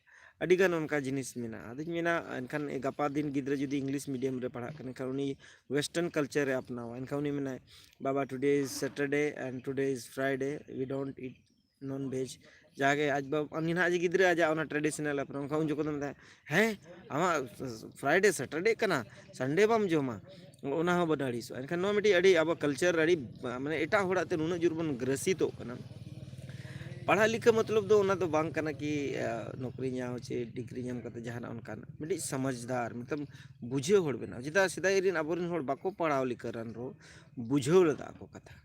ᱟᱹᱰᱤᱜᱟᱱ ᱚᱱᱠᱟ ᱡᱤᱱᱤᱥ ᱢᱮᱱᱟᱜᱼᱟ᱾ ᱟᱫᱚᱧ ᱢᱮᱱᱟ, ᱮᱱᱠᱷᱟᱱ ᱜᱟᱯᱟ ᱫᱤᱱ ᱜᱤᱫᱽᱨᱟᱹ ᱡᱩᱫᱤ English medium ᱨᱮ ᱯᱟᱲᱦᱟᱜ ᱠᱟᱱᱟ, ᱮᱱᱠᱷᱟᱱ ᱩᱱᱤ western culture ᱮ ᱟᱯᱱᱟᱣᱟ᱾ ᱮᱱᱠᱷᱟᱱ ᱩᱱᱤ ᱢᱮᱱᱟᱭ, "ᱵᱟᱵᱟ, today is Saturday and today is Friday, we don't eat non veg." ᱡᱟᱜᱮ ᱟᱡ ᱵᱟᱵᱟ, ᱩᱱᱤ ᱱᱟᱦᱟᱜ ᱡᱮ ᱜᱤᱫᱽᱨᱟᱹ ᱟᱡᱟᱜ ᱚᱱᱟ traditional ᱟᱯᱱᱟᱨ, ᱮᱱᱠᱷᱟᱱ ᱩᱱ ᱡᱚᱠᱷᱚᱱ ᱫᱚ ᱢᱮᱛᱟᱭᱟ, "ᱦᱮᱸ, ᱟᱢᱟᱜ Friday, Saturday ᱠᱟᱱᱟ, Sunday ᱵᱟᱢ ᱡᱚᱢᱟ?" ᱚᱱᱟ ᱦᱚᱸ ᱵᱚᱱ ᱟᱹᱲᱤᱥᱚᱜᱼᱟ᱾ ᱮᱱᱠᱷᱟᱱ ᱱᱚᱣᱟ ᱢᱤᱫᱴᱤᱡ ᱟᱹᱰᱤ ᱟᱵᱚ culture ᱟᱹᱰᱤ, ᱢᱟᱱᱮ, ᱮᱴᱟᱜ ᱦᱚᱲᱟᱜ ᱛᱮ ᱱᱩᱱᱟᱹᱜ ᱡᱳᱨ ᱵᱚᱱ ᱜᱨᱟᱹᱥᱤᱛᱚᱜ ᱠᱟᱱᱟ᱾ ᱯᱟᱲᱦᱟᱜ ᱞᱤᱠᱷᱟᱹ ᱢᱚᱛᱞᱚᱵ ᱫᱚ ᱚᱱᱟ ᱫᱚ ᱵᱟᱝ ᱠᱟᱱᱟ ᱠᱤ ᱱᱚᱠᱨᱤ ᱧᱟᱢ ᱪᱮ ᱰᱤᱜᱽᱨᱤ ᱧᱟᱢ ᱠᱟᱛᱮ ᱡᱟᱦᱟᱱᱟᱜ ᱚᱱᱠᱟᱱ, ᱢᱤᱫᱴᱤᱡ ᱥᱚᱢᱟᱡᱽᱫᱟᱨ, ᱢᱤᱫᱴᱟᱝ ᱵᱩᱡᱷᱟᱹᱣ ᱦᱚᱲ ᱵᱮᱱᱟᱣ᱾ ᱪᱮᱫᱟᱜ ᱥᱮᱫᱟᱭ ᱨᱮᱱ ᱟᱵᱚᱨᱮᱱ ᱦᱚᱲ ᱵᱟᱠᱚ ᱯᱟᱲᱦᱟᱣ ᱞᱤᱠᱷᱟᱹ ᱨᱟᱱ ᱨᱮᱦᱚᱸ ᱵᱩᱡᱷᱟᱹᱣ ᱞᱮᱫᱟ ᱠᱚ ᱠᱟᱛᱷᱟ᱾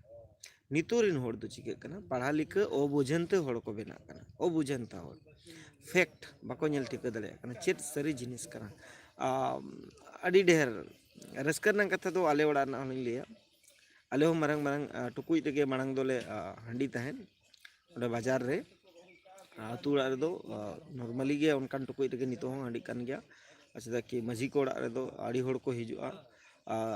ᱱᱤᱛᱚᱜ ᱨᱮᱱ ᱦᱚᱲ ᱫᱚ ᱪᱤᱠᱟᱹᱜ ᱠᱟᱱᱟ, ᱯᱟᱲᱦᱟᱣ ᱞᱤᱠᱷᱟᱹ ᱚᱵᱩᱡᱷᱟᱹᱱᱛᱟᱹ ᱦᱚᱲ ᱠᱚ ᱵᱮᱱᱟᱜ ᱠᱟᱱᱟ, ᱚᱵᱩᱡᱷᱟᱹᱱᱛᱟ ᱦᱚᱲ᱾ ᱯᱷᱮᱠᱴ ᱵᱟᱠᱚ ᱧᱮᱞ ᱴᱷᱤᱠᱟᱹ ᱫᱟᱲᱮᱭᱟᱜ ᱠᱟᱱᱟ ᱪᱮᱫ ᱥᱟᱹᱨᱤ ᱡᱤᱱᱤᱥ ᱠᱟᱱᱟ᱾ ᱟᱢ, ᱟᱹᱰᱤ ᱰᱷᱮᱨ ᱨᱟᱹᱥᱠᱟᱹ ᱨᱮᱱᱟᱜ ᱠᱟᱛᱷᱟ ᱫᱚ ᱟᱞᱮ ᱚᱲᱟᱜ ᱨᱮᱱᱟᱜ ᱦᱚᱸᱞᱤᱧ ᱞᱟᱹᱭᱟ᱾ ᱟᱞᱮ ᱦᱚᱸ ᱢᱟᱨᱟᱝ ᱢᱟᱨᱟᱝ ᱴᱩᱠᱩᱡ ᱨᱮᱜᱮ ᱢᱟᱲᱟᱝ ᱫᱚᱞᱮ ᱦᱟᱺᱰᱤ ᱛᱟᱦᱮᱸᱫ ᱚᱸᱰᱮ ᱵᱟᱡᱟᱨ ᱨᱮ᱾ ᱟᱹᱛᱩ ᱚᱲᱟᱜ ᱨᱮᱫᱚ ᱱᱚᱨᱢᱟᱞᱤ ᱜᱮ ᱚᱱᱠᱟᱱ ᱴᱩᱠᱩᱡ ᱨᱮᱜᱮ ᱱᱤᱛᱚᱜ ᱦᱚᱸ ᱦᱟᱺᱰᱤᱜ ᱠᱟᱱ ᱜᱮᱭᱟ᱾ ᱪᱮᱫᱟᱜ ᱠᱤ ᱢᱟᱹᱡᱷᱤ ᱠᱚ ᱚᱲᱟᱜ ᱨᱮᱫᱚ ᱟᱹᱰᱤ ᱦᱚᱲ ᱠᱚ ᱦᱤᱡᱩᱜᱼᱟ,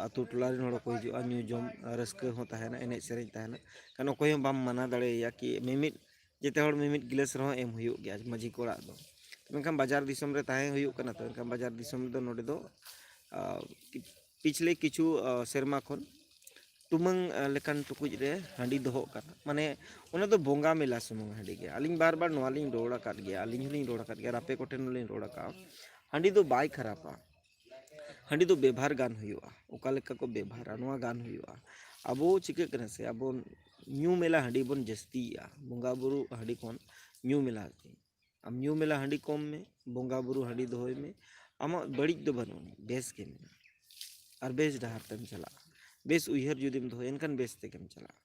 ᱟᱹᱛᱩ ᱴᱚᱞᱟ ᱨᱮᱱ ᱦᱚᱲ ᱠᱚ ᱦᱤᱡᱩᱜᱼᱟ, ᱧᱩ ᱡᱚᱢ ᱨᱟᱹᱥᱠᱟᱹ ᱦᱚᱸ ᱛᱟᱦᱮᱱᱟ, ᱮᱱᱮᱡ ᱥᱮᱨᱮᱧ ᱛᱟᱦᱮᱱᱟ᱾ ᱠᱷᱟᱱ ᱚᱠᱚᱭ ᱦᱚᱸ ᱵᱟᱢ ᱢᱟᱱᱟ ᱫᱟᱲᱮᱭᱟᱭᱟ ᱠᱤ ᱢᱤᱢᱤᱫ ᱡᱮᱛᱮ ᱦᱚᱲ ᱢᱤᱢᱤᱫ ᱜᱤᱞᱟᱹᱥ ᱨᱮᱦᱚᱸ ᱮᱢ ᱦᱩᱭᱩᱜ ᱜᱮᱭᱟ ᱢᱟᱹᱡᱷᱤ ᱠᱚ ᱚᱲᱟᱜ ᱫᱚ᱾ ᱢᱮᱱᱠᱷᱟᱱ ᱵᱟᱡᱟᱨ ᱫᱤᱥᱚᱢ ᱨᱮ ᱛᱟᱦᱮᱸ ᱦᱩᱭᱩᱜ ᱠᱟᱱᱟ, ᱛᱚ ᱮᱱᱠᱷᱟᱱ ᱵᱟᱡᱟᱨ ᱫᱤᱥᱚᱢ ᱨᱮᱫᱚ ᱱᱚᱰᱮ ᱫᱚ ᱯᱤᱪᱷᱞᱮ ᱠᱤᱪᱷᱩ ᱥᱮᱨᱢᱟ ᱠᱷᱚᱱ ᱴᱩᱢᱟᱹᱝ ᱞᱮᱠᱟᱱ ᱴᱩᱠᱩᱡ ᱨᱮ ᱦᱟᱺᱰᱤ ᱫᱚᱦᱚᱜ ᱠᱟᱱᱟ᱾ ᱢᱟᱱᱮ ᱚᱱᱟ ᱫᱚ ᱵᱚᱸᱜᱟ ᱢᱮᱞᱟ ᱥᱩᱢᱩᱝ ᱦᱟᱺᱰᱤ ᱜᱮ᱾ ᱟᱹᱞᱤᱧ ᱵᱟᱨ ᱵᱟᱨ ᱱᱚᱣᱟ ᱞᱤᱧ ᱨᱚᱲ ᱟᱠᱟᱫ ᱜᱮᱭᱟ, ᱟᱹᱞᱤᱧ ᱦᱚᱸᱞᱤᱧ ᱨᱚᱲ ᱟᱠᱟᱫ ᱜᱮᱭᱟ, ᱟᱯᱮ ᱠᱚᱴᱷᱮᱱ ᱦᱚᱸᱞᱤᱧ ᱨᱚᱲ ᱟᱠᱟᱫᱼᱟ, ᱦᱟᱺᱰᱤ ᱫᱚ ᱵᱟᱭ ᱠᱷᱟᱨᱟᱯᱟ᱾ ᱦᱟᱺᱰᱤ ᱫᱚ ᱵᱮᱵᱷᱟᱨ ᱜᱟᱱ ᱦᱩᱭᱩᱜᱼᱟ, ᱚᱠᱟ ᱞᱮᱠᱟ ᱠᱚ ᱵᱮᱵᱷᱟᱨᱟ ᱱᱚᱣᱟ ᱜᱟᱱ ᱦᱩᱭᱩᱜᱼᱟ᱾ ᱟᱵᱚ ᱪᱤᱠᱟᱹᱜ ᱠᱟᱱᱟ ᱥᱮ, ᱟᱵᱚ ᱧᱩ ᱢᱮᱞᱟ ᱦᱟᱺᱰᱤ ᱵᱚᱱ ᱡᱟᱹᱥᱛᱤᱭᱮᱜᱼᱟ, ᱵᱚᱸᱜᱟ ᱵᱩᱨᱩ ᱦᱟᱺᱰᱤ ᱠᱷᱚᱱ ᱧᱩ ᱢᱮᱞᱟ ᱦᱟᱺᱰᱤ᱾ ᱟᱢ ᱧᱩ ᱢᱮᱞᱟ ᱦᱟᱺᱰᱤ ᱠᱚᱢ ᱢᱮ, ᱵᱚᱸᱜᱟ ᱵᱩᱨᱩ ᱦᱟᱺᱰᱤ ᱫᱚᱦᱚᱭ ᱢᱮ᱾ ᱟᱢᱟᱜ ᱵᱟᱹᱲᱤᱡ ᱫᱚ ᱵᱟᱹᱱᱩᱜ ᱟᱹᱱᱤᱡ, ᱵᱮᱥ ᱜᱮ ᱢᱮᱱᱟᱜᱼᱟ᱾ ᱟᱨ ᱵᱮᱥ ᱰᱟᱦᱟᱨ ᱛᱮᱢ ᱪᱟᱞᱟᱜᱼᱟ, ᱵᱮᱥ ᱩᱭᱦᱟᱹᱨ ᱡᱩᱫᱤᱢ ᱫᱚᱦᱚᱭᱟ ᱮᱱᱠᱷᱟᱱ ᱵᱮᱥ ᱛᱮᱜᱮᱢ ᱪᱟᱞᱟᱜᱼᱟ᱾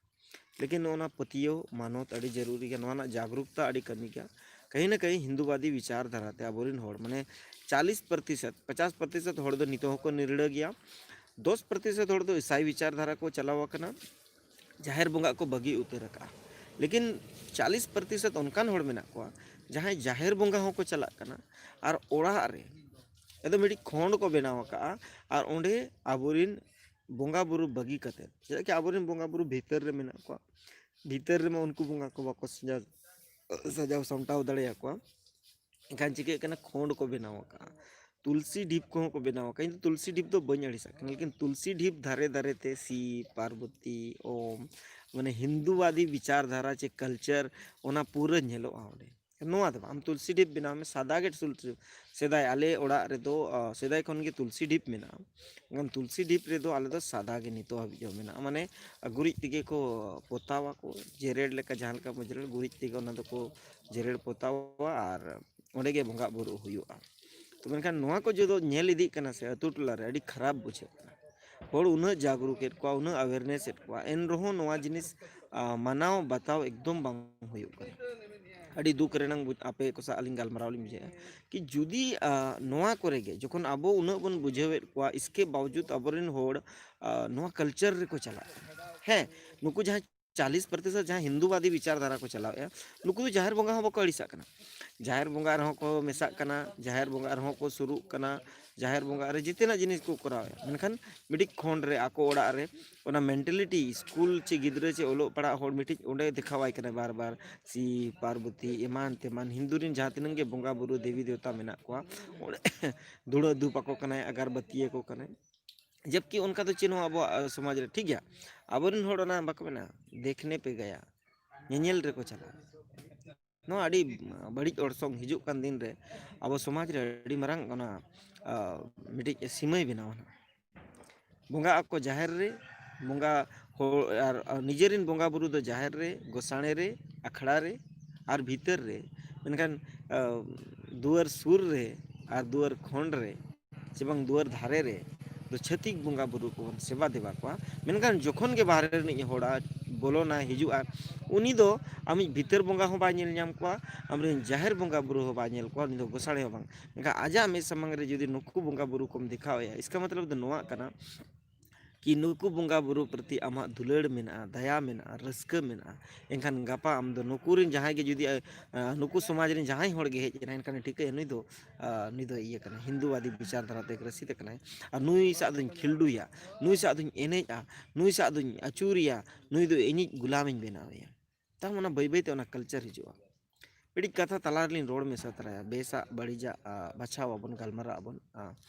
ᱞᱮᱠᱤᱱ ᱱᱚᱜᱼᱚ ᱱᱟ ᱯᱟᱹᱛᱭᱟᱹᱣ ᱢᱟᱱᱚᱛ ᱟᱹᱰᱤ ᱡᱟᱹᱨᱩᱨᱤ ᱜᱮᱭᱟ, ᱱᱚᱣᱟ ᱨᱮᱱᱟᱜ ᱡᱟᱜᱽᱨᱩᱠᱛᱟ ᱟᱹᱰᱤ ᱠᱟᱹᱢᱤ ᱜᱮᱭᱟ᱾ ᱠᱟᱹᱦᱤ ᱱᱟ ᱠᱟᱹᱦᱤ ᱦᱤᱱᱫᱩᱵᱟᱫᱤ ᱵᱤᱪᱟᱨ ᱫᱷᱟᱨᱟᱛᱮ ᱟᱵᱚᱨᱮᱱ ᱦᱚᱲ ᱢᱟᱱᱮ ᱪᱟᱞᱤᱥ ᱯᱨᱚᱛᱤᱥᱚᱛ, ᱯᱚᱪᱟᱥ ᱯᱨᱚᱛᱤᱥᱚᱛ ᱦᱚᱲ ᱫᱚ ᱱᱤᱛᱚᱜ ᱦᱚᱸᱠᱚ ᱱᱤᱨᱲᱟᱹ ᱜᱮᱭᱟ᱾ ᱫᱚᱥ ᱯᱨᱚᱛᱤᱥᱚᱛ ᱦᱚᱲ ᱫᱚ ᱤᱥᱟᱭ ᱵᱤᱪᱟᱨ ᱫᱷᱟᱨᱟ ᱠᱚ ᱪᱟᱞᱟᱣ ᱟᱠᱟᱱᱟ, ᱡᱟᱦᱮᱨ ᱵᱚᱸᱜᱟ ᱠᱚ ᱵᱟᱹᱜᱤ ᱩᱛᱟᱹᱨ ᱟᱠᱟᱫᱼᱟ᱾ ᱞᱮᱠᱤᱱ ᱪᱟᱞᱤᱥ ᱯᱨᱚᱛᱤᱥᱚᱛ ᱚᱱᱠᱟᱱ ᱦᱚᱲ ᱢᱮᱱᱟᱜ ᱠᱚᱣᱟ ᱡᱟᱦᱟᱸᱭ ᱡᱟᱦᱮᱨ ᱵᱚᱸᱜᱟ ᱦᱚᱸᱠᱚ ᱪᱟᱞᱟᱜ ᱠᱟᱱᱟ ᱟᱨ ᱚᱲᱟᱜ ᱨᱮ ᱟᱫᱚ ᱢᱤᱫᱴᱤᱡ ᱠᱷᱚᱸᱰ ᱠᱚ ᱵᱮᱱᱟᱣ ᱟᱠᱟᱫᱼᱟ ᱟᱨ ᱚᱸᱰᱮ ᱟᱵᱚᱨᱮᱱ ᱵᱚᱸᱜᱟ ᱵᱩᱨᱩ ᱵᱟᱹᱜᱤ ᱠᱟᱛᱮᱫ, ᱪᱮᱫᱟᱜ ᱠᱤ ᱟᱵᱚᱨᱮᱱ ᱵᱚᱸᱜᱟ ᱵᱩᱨᱩ ᱵᱷᱤᱛᱟᱹᱨ ᱨᱮ ᱢᱮᱱᱟᱜ ᱠᱚᱣᱟ, ᱵᱷᱤᱛᱟᱹᱨ ᱨᱮᱢᱟ ᱩᱱᱠᱩ ᱵᱚᱸᱜᱟ ᱠᱚ ᱵᱟᱠᱚ ᱥᱟᱡᱟᱣ ᱥᱟᱡᱟᱣ ᱥᱟᱢᱴᱟᱣ ᱫᱟᱲᱮᱭᱟᱠᱚᱣᱟ᱾ ᱮᱱᱠᱷᱟᱱ ᱪᱤᱠᱟᱹᱜ ᱠᱟᱱᱟ, ᱠᱷᱚᱸᱰ ᱠᱚ ᱵᱮᱱᱟᱣ ᱟᱠᱟᱫᱼᱟ, ᱛᱩᱞᱥᱤ ᱰᱷᱤᱯ ᱠᱚᱦᱚᱸ ᱠᱚ ᱵᱮᱱᱟᱣ ᱟᱠᱟᱫᱼᱟ᱾ ᱤᱧ ᱫᱚ ᱛᱩᱞᱥᱤ ᱰᱷᱤᱯ ᱫᱚ ᱵᱟᱹᱧ ᱟᱹᱲᱤᱥᱟᱜ ᱠᱟᱱᱟ, ᱞᱮᱠᱤᱱ ᱛᱩᱞᱥᱤ ᱰᱷᱤᱯ ᱫᱷᱟᱨᱮ ᱫᱷᱟᱨᱮ ᱛᱮ ᱥᱤᱵ ᱯᱟᱨᱵᱚᱛᱤ ᱳᱢ, ᱢᱟᱱᱮ ᱦᱤᱱᱫᱩᱣᱟᱫᱤ ᱵᱤᱪᱟᱨ ᱫᱷᱟᱨᱟ ᱪᱮ ᱠᱟᱞᱪᱟᱨ, ᱚᱱᱟ ᱯᱩᱨᱟᱹ ᱧᱮᱞᱚᱜᱼᱟ ᱚᱸᱰᱮ᱾ ᱱᱚᱣᱟ ᱫᱚ ᱵᱟᱝ, ᱟᱢ ᱛᱩᱞᱥᱤ ᱰᱷᱤᱯ ᱵᱮᱱᱟᱣ ᱢᱮ, ᱥᱟᱫᱟ ᱜᱮ ᱛᱩᱞᱥᱤ᱾ ᱥᱮᱫᱟᱭ ᱟᱞᱮ ᱚᱲᱟᱜ ᱨᱮᱫᱚ ᱥᱮᱫᱟᱭ ᱠᱷᱚᱱ ᱜᱮ ᱛᱩᱞᱥᱤ ᱰᱷᱤᱯ ᱢᱮᱱᱟᱜᱼᱟ᱾ ᱢᱮᱱᱠᱷᱟᱱ ᱛᱩᱞᱥᱤ ᱰᱷᱤᱯ ᱨᱮᱫᱚ ᱟᱞᱮ ᱫᱚ ᱥᱟᱫᱟ ᱜᱮ ᱱᱤᱛᱚᱜ ᱦᱟᱹᱵᱤᱡ ᱦᱚᱸ ᱢᱮᱱᱟᱜᱼᱟ, ᱢᱟᱱᱮ ᱜᱩᱨᱤᱡ ᱛᱮᱜᱮ ᱠᱚ ᱯᱚᱛᱟᱣᱟᱠᱚ, ᱡᱮᱨᱮᱲ ᱞᱮᱠᱟ ᱡᱟᱦᱟᱸ ᱞᱮᱠᱟ ᱵᱚᱱ ᱡᱮᱨᱮᱲ, ᱜᱩᱨᱤᱡ ᱛᱮᱜᱮ ᱚᱱᱟ ᱫᱚᱠᱚ ᱡᱮᱨᱮᱲ ᱯᱚᱛᱟᱣᱟ ᱟᱨ ᱚᱸᱰᱮ ᱜᱮ ᱵᱚᱸᱜᱟ ᱵᱩᱨᱩ ᱦᱩᱭᱩᱜᱼᱟ᱾ ᱛᱚ ᱢᱮᱱᱠᱷᱟᱱ ᱱᱚᱣᱟ ᱠᱚ ᱡᱚᱫᱤ ᱧᱮᱞ ᱤᱫᱤᱜ ᱠᱟᱱᱟ ᱥᱮ ᱟᱹᱛᱩ ᱴᱚᱞᱟ ᱨᱮ, ᱟᱹᱰᱤ ᱠᱷᱟᱨᱟᱯ ᱵᱩᱡᱷᱟᱹᱜ ᱠᱟᱱᱟ᱾ ᱦᱚᱲ ᱩᱱᱟᱹᱜ ᱡᱟᱜᱽᱨᱩᱠ ᱮᱫ ᱠᱚᱣᱟ, ᱩᱱᱟᱹᱜ ᱟᱣᱮᱨᱱᱮᱥ ᱮᱫ ᱠᱚᱣᱟ, ᱮᱱ ᱨᱮᱦᱚᱸ ᱱᱚᱣᱟ ᱡᱤᱱᱤᱥ ᱢᱟᱱᱟᱣ ᱵᱟᱛᱟᱣ ᱮᱠᱫᱚᱢ ᱵᱟᱝ ᱦᱩᱭᱩᱜ ᱠᱟᱱᱟ᱾ ᱟᱹᱰᱤ ᱫᱩᱠ ᱨᱮᱱᱟᱜ ᱟᱯᱮ ᱠᱚ ᱥᱟᱶ ᱟᱹᱞᱤᱧ ᱜᱟᱞᱢᱟᱨᱟᱣ ᱞᱤᱧ ᱵᱩᱡᱷᱟᱹᱣᱮᱫᱼᱟ ᱠᱤ ᱡᱩᱫᱤ ᱱᱚᱣᱟ ᱠᱚᱨᱮ ᱜᱮ ᱡᱚᱠᱷᱚᱱ ᱟᱵᱚ ᱩᱱᱟᱹᱜ ᱵᱚᱱ ᱵᱩᱡᱷᱟᱹᱣᱮᱫ ᱠᱚᱣᱟ, ᱤᱥᱠᱮ ᱵᱟᱣᱡᱩᱫ ᱟᱵᱚᱨᱮᱱ ᱦᱚᱲ ᱱᱚᱣᱟ ᱠᱟᱞᱪᱟᱨ ᱨᱮᱠᱚ ᱪᱟᱞᱟᱜ ᱠᱟᱱᱟ᱾ ᱦᱮᱸ, ᱱᱩᱠᱩ ᱡᱟᱦᱟᱸ ᱪᱟᱞᱤᱥ ᱯᱨᱚᱛᱤᱥᱚᱛ ᱡᱟᱦᱟᱸ ᱦᱤᱱᱫᱩᱵᱟᱫᱤ ᱵᱤᱪᱟᱨ ᱫᱷᱟᱨᱟ ᱠᱚ ᱪᱟᱞᱟᱣᱮᱫᱼᱟ, ᱱᱩᱠᱩ ᱫᱚ ᱡᱟᱦᱮᱨ ᱵᱚᱸᱜᱟ ᱦᱚᱸ ᱵᱟᱠᱚ ᱟᱹᱲᱤᱥᱟᱜ ᱠᱟᱱᱟ᱾ ᱡᱟᱦᱮᱨ ᱵᱚᱸᱜᱟ ᱨᱮᱦᱚᱸ ᱠᱚ ᱢᱮᱥᱟᱜ ᱠᱟᱱᱟ, ᱡᱟᱦᱮᱨ ᱵᱚᱸᱜᱟ ᱨᱮᱦᱚᱸ ᱠᱚ ᱥᱩᱨᱩᱜ ᱠᱟᱱᱟ, ᱡᱟᱦᱮᱨ ᱵᱚᱸᱜᱟ ᱨᱮ ᱡᱮᱛᱮᱱᱟᱜ ᱡᱤᱱᱤᱥ ᱠᱚ ᱠᱚᱨᱟᱣᱮᱫᱼᱟ᱾ ᱢᱮᱱᱠᱷᱟᱱ ᱢᱤᱫᱴᱤᱡ ᱠᱷᱚᱸᱰ ᱨᱮ ᱟᱠᱚ ᱚᱲᱟᱜ ᱨᱮ ᱚᱱᱟ ᱢᱮᱱᱴᱟᱞᱤᱴᱤ ᱥᱠᱩᱞ ᱪᱮ ᱜᱤᱫᱽᱨᱟᱹ ᱪᱮ ᱚᱞᱚᱜ ᱯᱟᱲᱦᱟᱜ ᱦᱚᱲ ᱢᱤᱫᱴᱤᱡ ᱚᱸᱰᱮ ᱫᱮᱠᱷᱟᱣᱟᱭ ᱠᱟᱱᱟ ᱵᱟᱨ ᱵᱟᱨ, ᱥᱤᱵ ᱯᱟᱨᱵᱚᱛᱤ ᱮᱢᱟᱱ ᱛᱮᱢᱟᱱ ᱦᱤᱱᱫᱩ ᱨᱮᱱ ᱡᱟᱦᱟᱸ ᱛᱤᱱᱟᱹᱜ ᱜᱮ ᱵᱚᱸᱜᱟ ᱵᱩᱨᱩ ᱫᱮᱵᱤ ᱫᱮᱣᱛᱟ ᱢᱮᱱᱟᱜ ᱠᱚᱣᱟ, ᱚᱸᱰᱮ ᱫᱷᱩᱲᱟᱹ ᱫᱷᱩᱯ ᱟᱠᱚ ᱠᱟᱱᱟᱭ, ᱟᱜᱟᱨᱵᱟᱹᱛᱤ ᱟᱠᱚ ᱠᱟᱱᱟᱭ᱾ ᱡᱚᱵᱠᱤ ᱚᱱᱠᱟ ᱫᱚ ᱪᱮᱫ ᱦᱚᱸ ᱟᱵᱚᱣᱟᱜ ᱥᱚᱢᱟᱡᱽ ᱨᱮ, ᱴᱷᱤᱠ ᱜᱮᱭᱟ, ᱟᱵᱚᱨᱮᱱ ᱦᱚᱲ ᱚᱱᱟ ᱵᱟᱠᱚ ᱢᱮᱱᱟ, ᱫᱮᱠᱷᱱᱮ ᱯᱮ ᱜᱟᱭᱟ, ᱧᱮᱧᱮᱞ ᱨᱮᱠᱚ ᱪᱟᱞᱟᱜᱼᱟ᱾ ᱱᱚᱣᱟ ᱟᱹᱰᱤ ᱵᱟᱹᱲᱤᱡ ᱚᱨᱥᱚᱝ ᱦᱤᱡᱩᱜ ᱠᱟᱱ ᱫᱤᱱ ᱨᱮ ᱟᱵᱚ ᱥᱚᱢᱟᱡᱽ ᱨᱮ ᱟᱹᱰᱤ ᱢᱟᱨᱟᱝ ᱚᱱᱟ ᱢᱤᱫᱴᱤᱡ ᱥᱤᱢᱟᱹᱭ ᱵᱮᱱᱟᱣᱟ᱾ ᱵᱚᱸᱜᱟ ᱟᱠᱚ ᱡᱟᱦᱮᱨ ᱨᱮ, ᱵᱚᱸᱜᱟ ᱦᱚᱲ ᱟᱨ ᱱᱤᱡᱮᱨᱮᱱ ᱵᱚᱸᱜᱟ ᱵᱩᱨᱩ ᱫᱚ ᱡᱟᱦᱮᱨ ᱨᱮ, ᱜᱚᱥᱟᱬᱮ ᱨᱮ, ᱟᱠᱷᱲᱟ ᱨᱮ ᱟᱨ ᱵᱷᱤᱛᱟᱹᱨ ᱨᱮ᱾ ᱢᱮᱱᱠᱷᱟᱱ ᱫᱩᱣᱟᱹᱨ ᱥᱩᱨ ᱨᱮ ᱟᱨ ᱫᱩᱣᱟᱹᱨ ᱠᱷᱚᱸᱰ ᱨᱮ ᱪᱮ ᱵᱟᱝ ᱫᱩᱣᱟᱹᱨ ᱫᱷᱟᱨᱮ ᱨᱮ ᱫᱚ ᱪᱷᱟᱹᱛᱤᱠ ᱵᱚᱸᱜᱟ ᱵᱩᱨᱩ ᱠᱚᱵᱚᱱ ᱥᱮᱵᱟ ᱫᱮᱵᱟ ᱠᱚᱣᱟ᱾ ᱢᱮᱱᱠᱷᱟᱱ ᱡᱚᱠᱷᱚᱱ ᱜᱮ ᱵᱟᱦᱨᱮ ᱨᱤᱱᱤᱡ ᱦᱚᱲᱟᱜ ᱵᱚᱞᱚᱱᱟᱭ, ᱦᱤᱡᱩᱜᱼᱟ, ᱩᱱᱤ ᱫᱚ ᱟᱢᱤᱡ ᱵᱷᱤᱛᱟᱹᱨ ᱵᱚᱸᱜᱟ ᱦᱚᱸ ᱵᱟᱭ ᱧᱮᱞ ᱧᱟᱢ ᱠᱚᱣᱟ, ᱟᱢᱨᱮᱱ ᱡᱟᱦᱮᱨ ᱵᱚᱸᱜᱟ ᱵᱩᱨᱩ ᱦᱚᱸ ᱵᱟᱭ ᱧᱮᱞ ᱠᱚᱣᱟ, ᱩᱱᱤ ᱫᱚ ᱜᱚᱥᱟᱬᱮ ᱦᱚᱸ ᱵᱟᱝ᱾ ᱢᱮᱱᱠᱷᱟᱱ ᱟᱡᱟᱜ ᱢᱮᱫ ᱥᱟᱢᱟᱝ ᱨᱮ ᱡᱩᱫᱤ ᱱᱩᱠᱩ ᱵᱚᱸᱜᱟ ᱵᱩᱨᱩ ᱠᱚᱢ ᱫᱮᱠᱷᱟᱣ ᱟᱭᱟ, ᱤᱥᱠᱟ ᱢᱚᱛᱞᱚᱵ ᱫᱚ ᱱᱚᱣᱟ ᱠᱟᱱᱟ ᱠᱤ ᱱᱩᱠᱩ ᱵᱚᱸᱜᱟ ᱵᱩᱨᱩ ᱯᱨᱚᱛᱤ ᱟᱢᱟᱜ ᱫᱩᱞᱟᱹᱲ ᱢᱮᱱᱟᱜᱼᱟ, ᱫᱟᱭᱟ ᱢᱮᱱᱟᱜᱼᱟ, ᱨᱟᱹᱥᱠᱟᱹ ᱢᱮᱱᱟᱜᱼᱟ, ᱮᱱᱠᱷᱟᱱ ᱜᱟᱯᱟ ᱟᱢ ᱫᱚ ᱱᱩᱠᱩ ᱨᱮᱱ ᱡᱟᱦᱟᱸᱭ ᱜᱮ ᱡᱩᱫᱤ ᱱᱩᱠᱩ ᱥᱚᱢᱟᱡᱽ ᱨᱮᱱ ᱡᱟᱦᱟᱸᱭ ᱦᱚᱲ ᱜᱮ ᱦᱮᱡ ᱮᱱᱟᱭ, ᱮᱱᱠᱷᱟᱱ ᱴᱷᱤᱠᱟᱹᱭᱟ ᱱᱩᱭ ᱫᱚ ᱱᱩᱭ ᱫᱚ ᱤᱭᱟᱹ ᱠᱟᱱᱟ, ᱦᱤᱱᱫᱩᱣᱟᱫᱤ ᱵᱤᱪᱟᱨ ᱫᱷᱟᱨᱟᱛᱮ ᱜᱨᱟᱥᱤᱛ ᱠᱟᱱᱟᱭ᱾ ᱟᱨ ᱱᱩᱭ ᱥᱟᱶ ᱫᱚᱧ ᱠᱷᱤᱞᱰᱩᱭᱟ, ᱱᱩᱭ ᱥᱟᱶ ᱫᱚᱧ ᱮᱱᱮᱡᱼᱟ, ᱱᱩᱭ ᱥᱟᱶ ᱫᱚᱧ ᱟᱹᱪᱩᱨᱮᱭᱟ, ᱱᱩᱭ ᱫᱚ ᱤᱧᱤᱡ ᱜᱩᱞᱟᱢᱤᱧ ᱵᱮᱱᱟᱣᱮᱭᱟ᱾ ᱛᱟᱨ ᱢᱟᱱᱮ ᱵᱟᱹᱭ ᱵᱟᱹᱭᱛᱮ ᱚᱱᱟ ᱠᱟᱞᱪᱟᱨ ᱦᱤᱡᱩᱜᱼᱟ᱾ ᱢᱤᱫᱴᱤᱡ ᱠᱟᱛᱷᱟ ᱛᱟᱞᱟ ᱨᱮᱞᱤᱧ ᱨᱚᱲ ᱢᱮᱥᱟ ᱛᱚᱨᱟᱭᱟ, ᱵᱮᱥᱟᱜ ᱵᱟᱹᱲᱤᱡᱟᱜ ᱵᱟᱪᱷᱟᱣ ᱟᱵᱚᱱ, ᱜᱟᱞᱢᱟᱨᱟᱜ ᱟᱵᱚᱱ᱾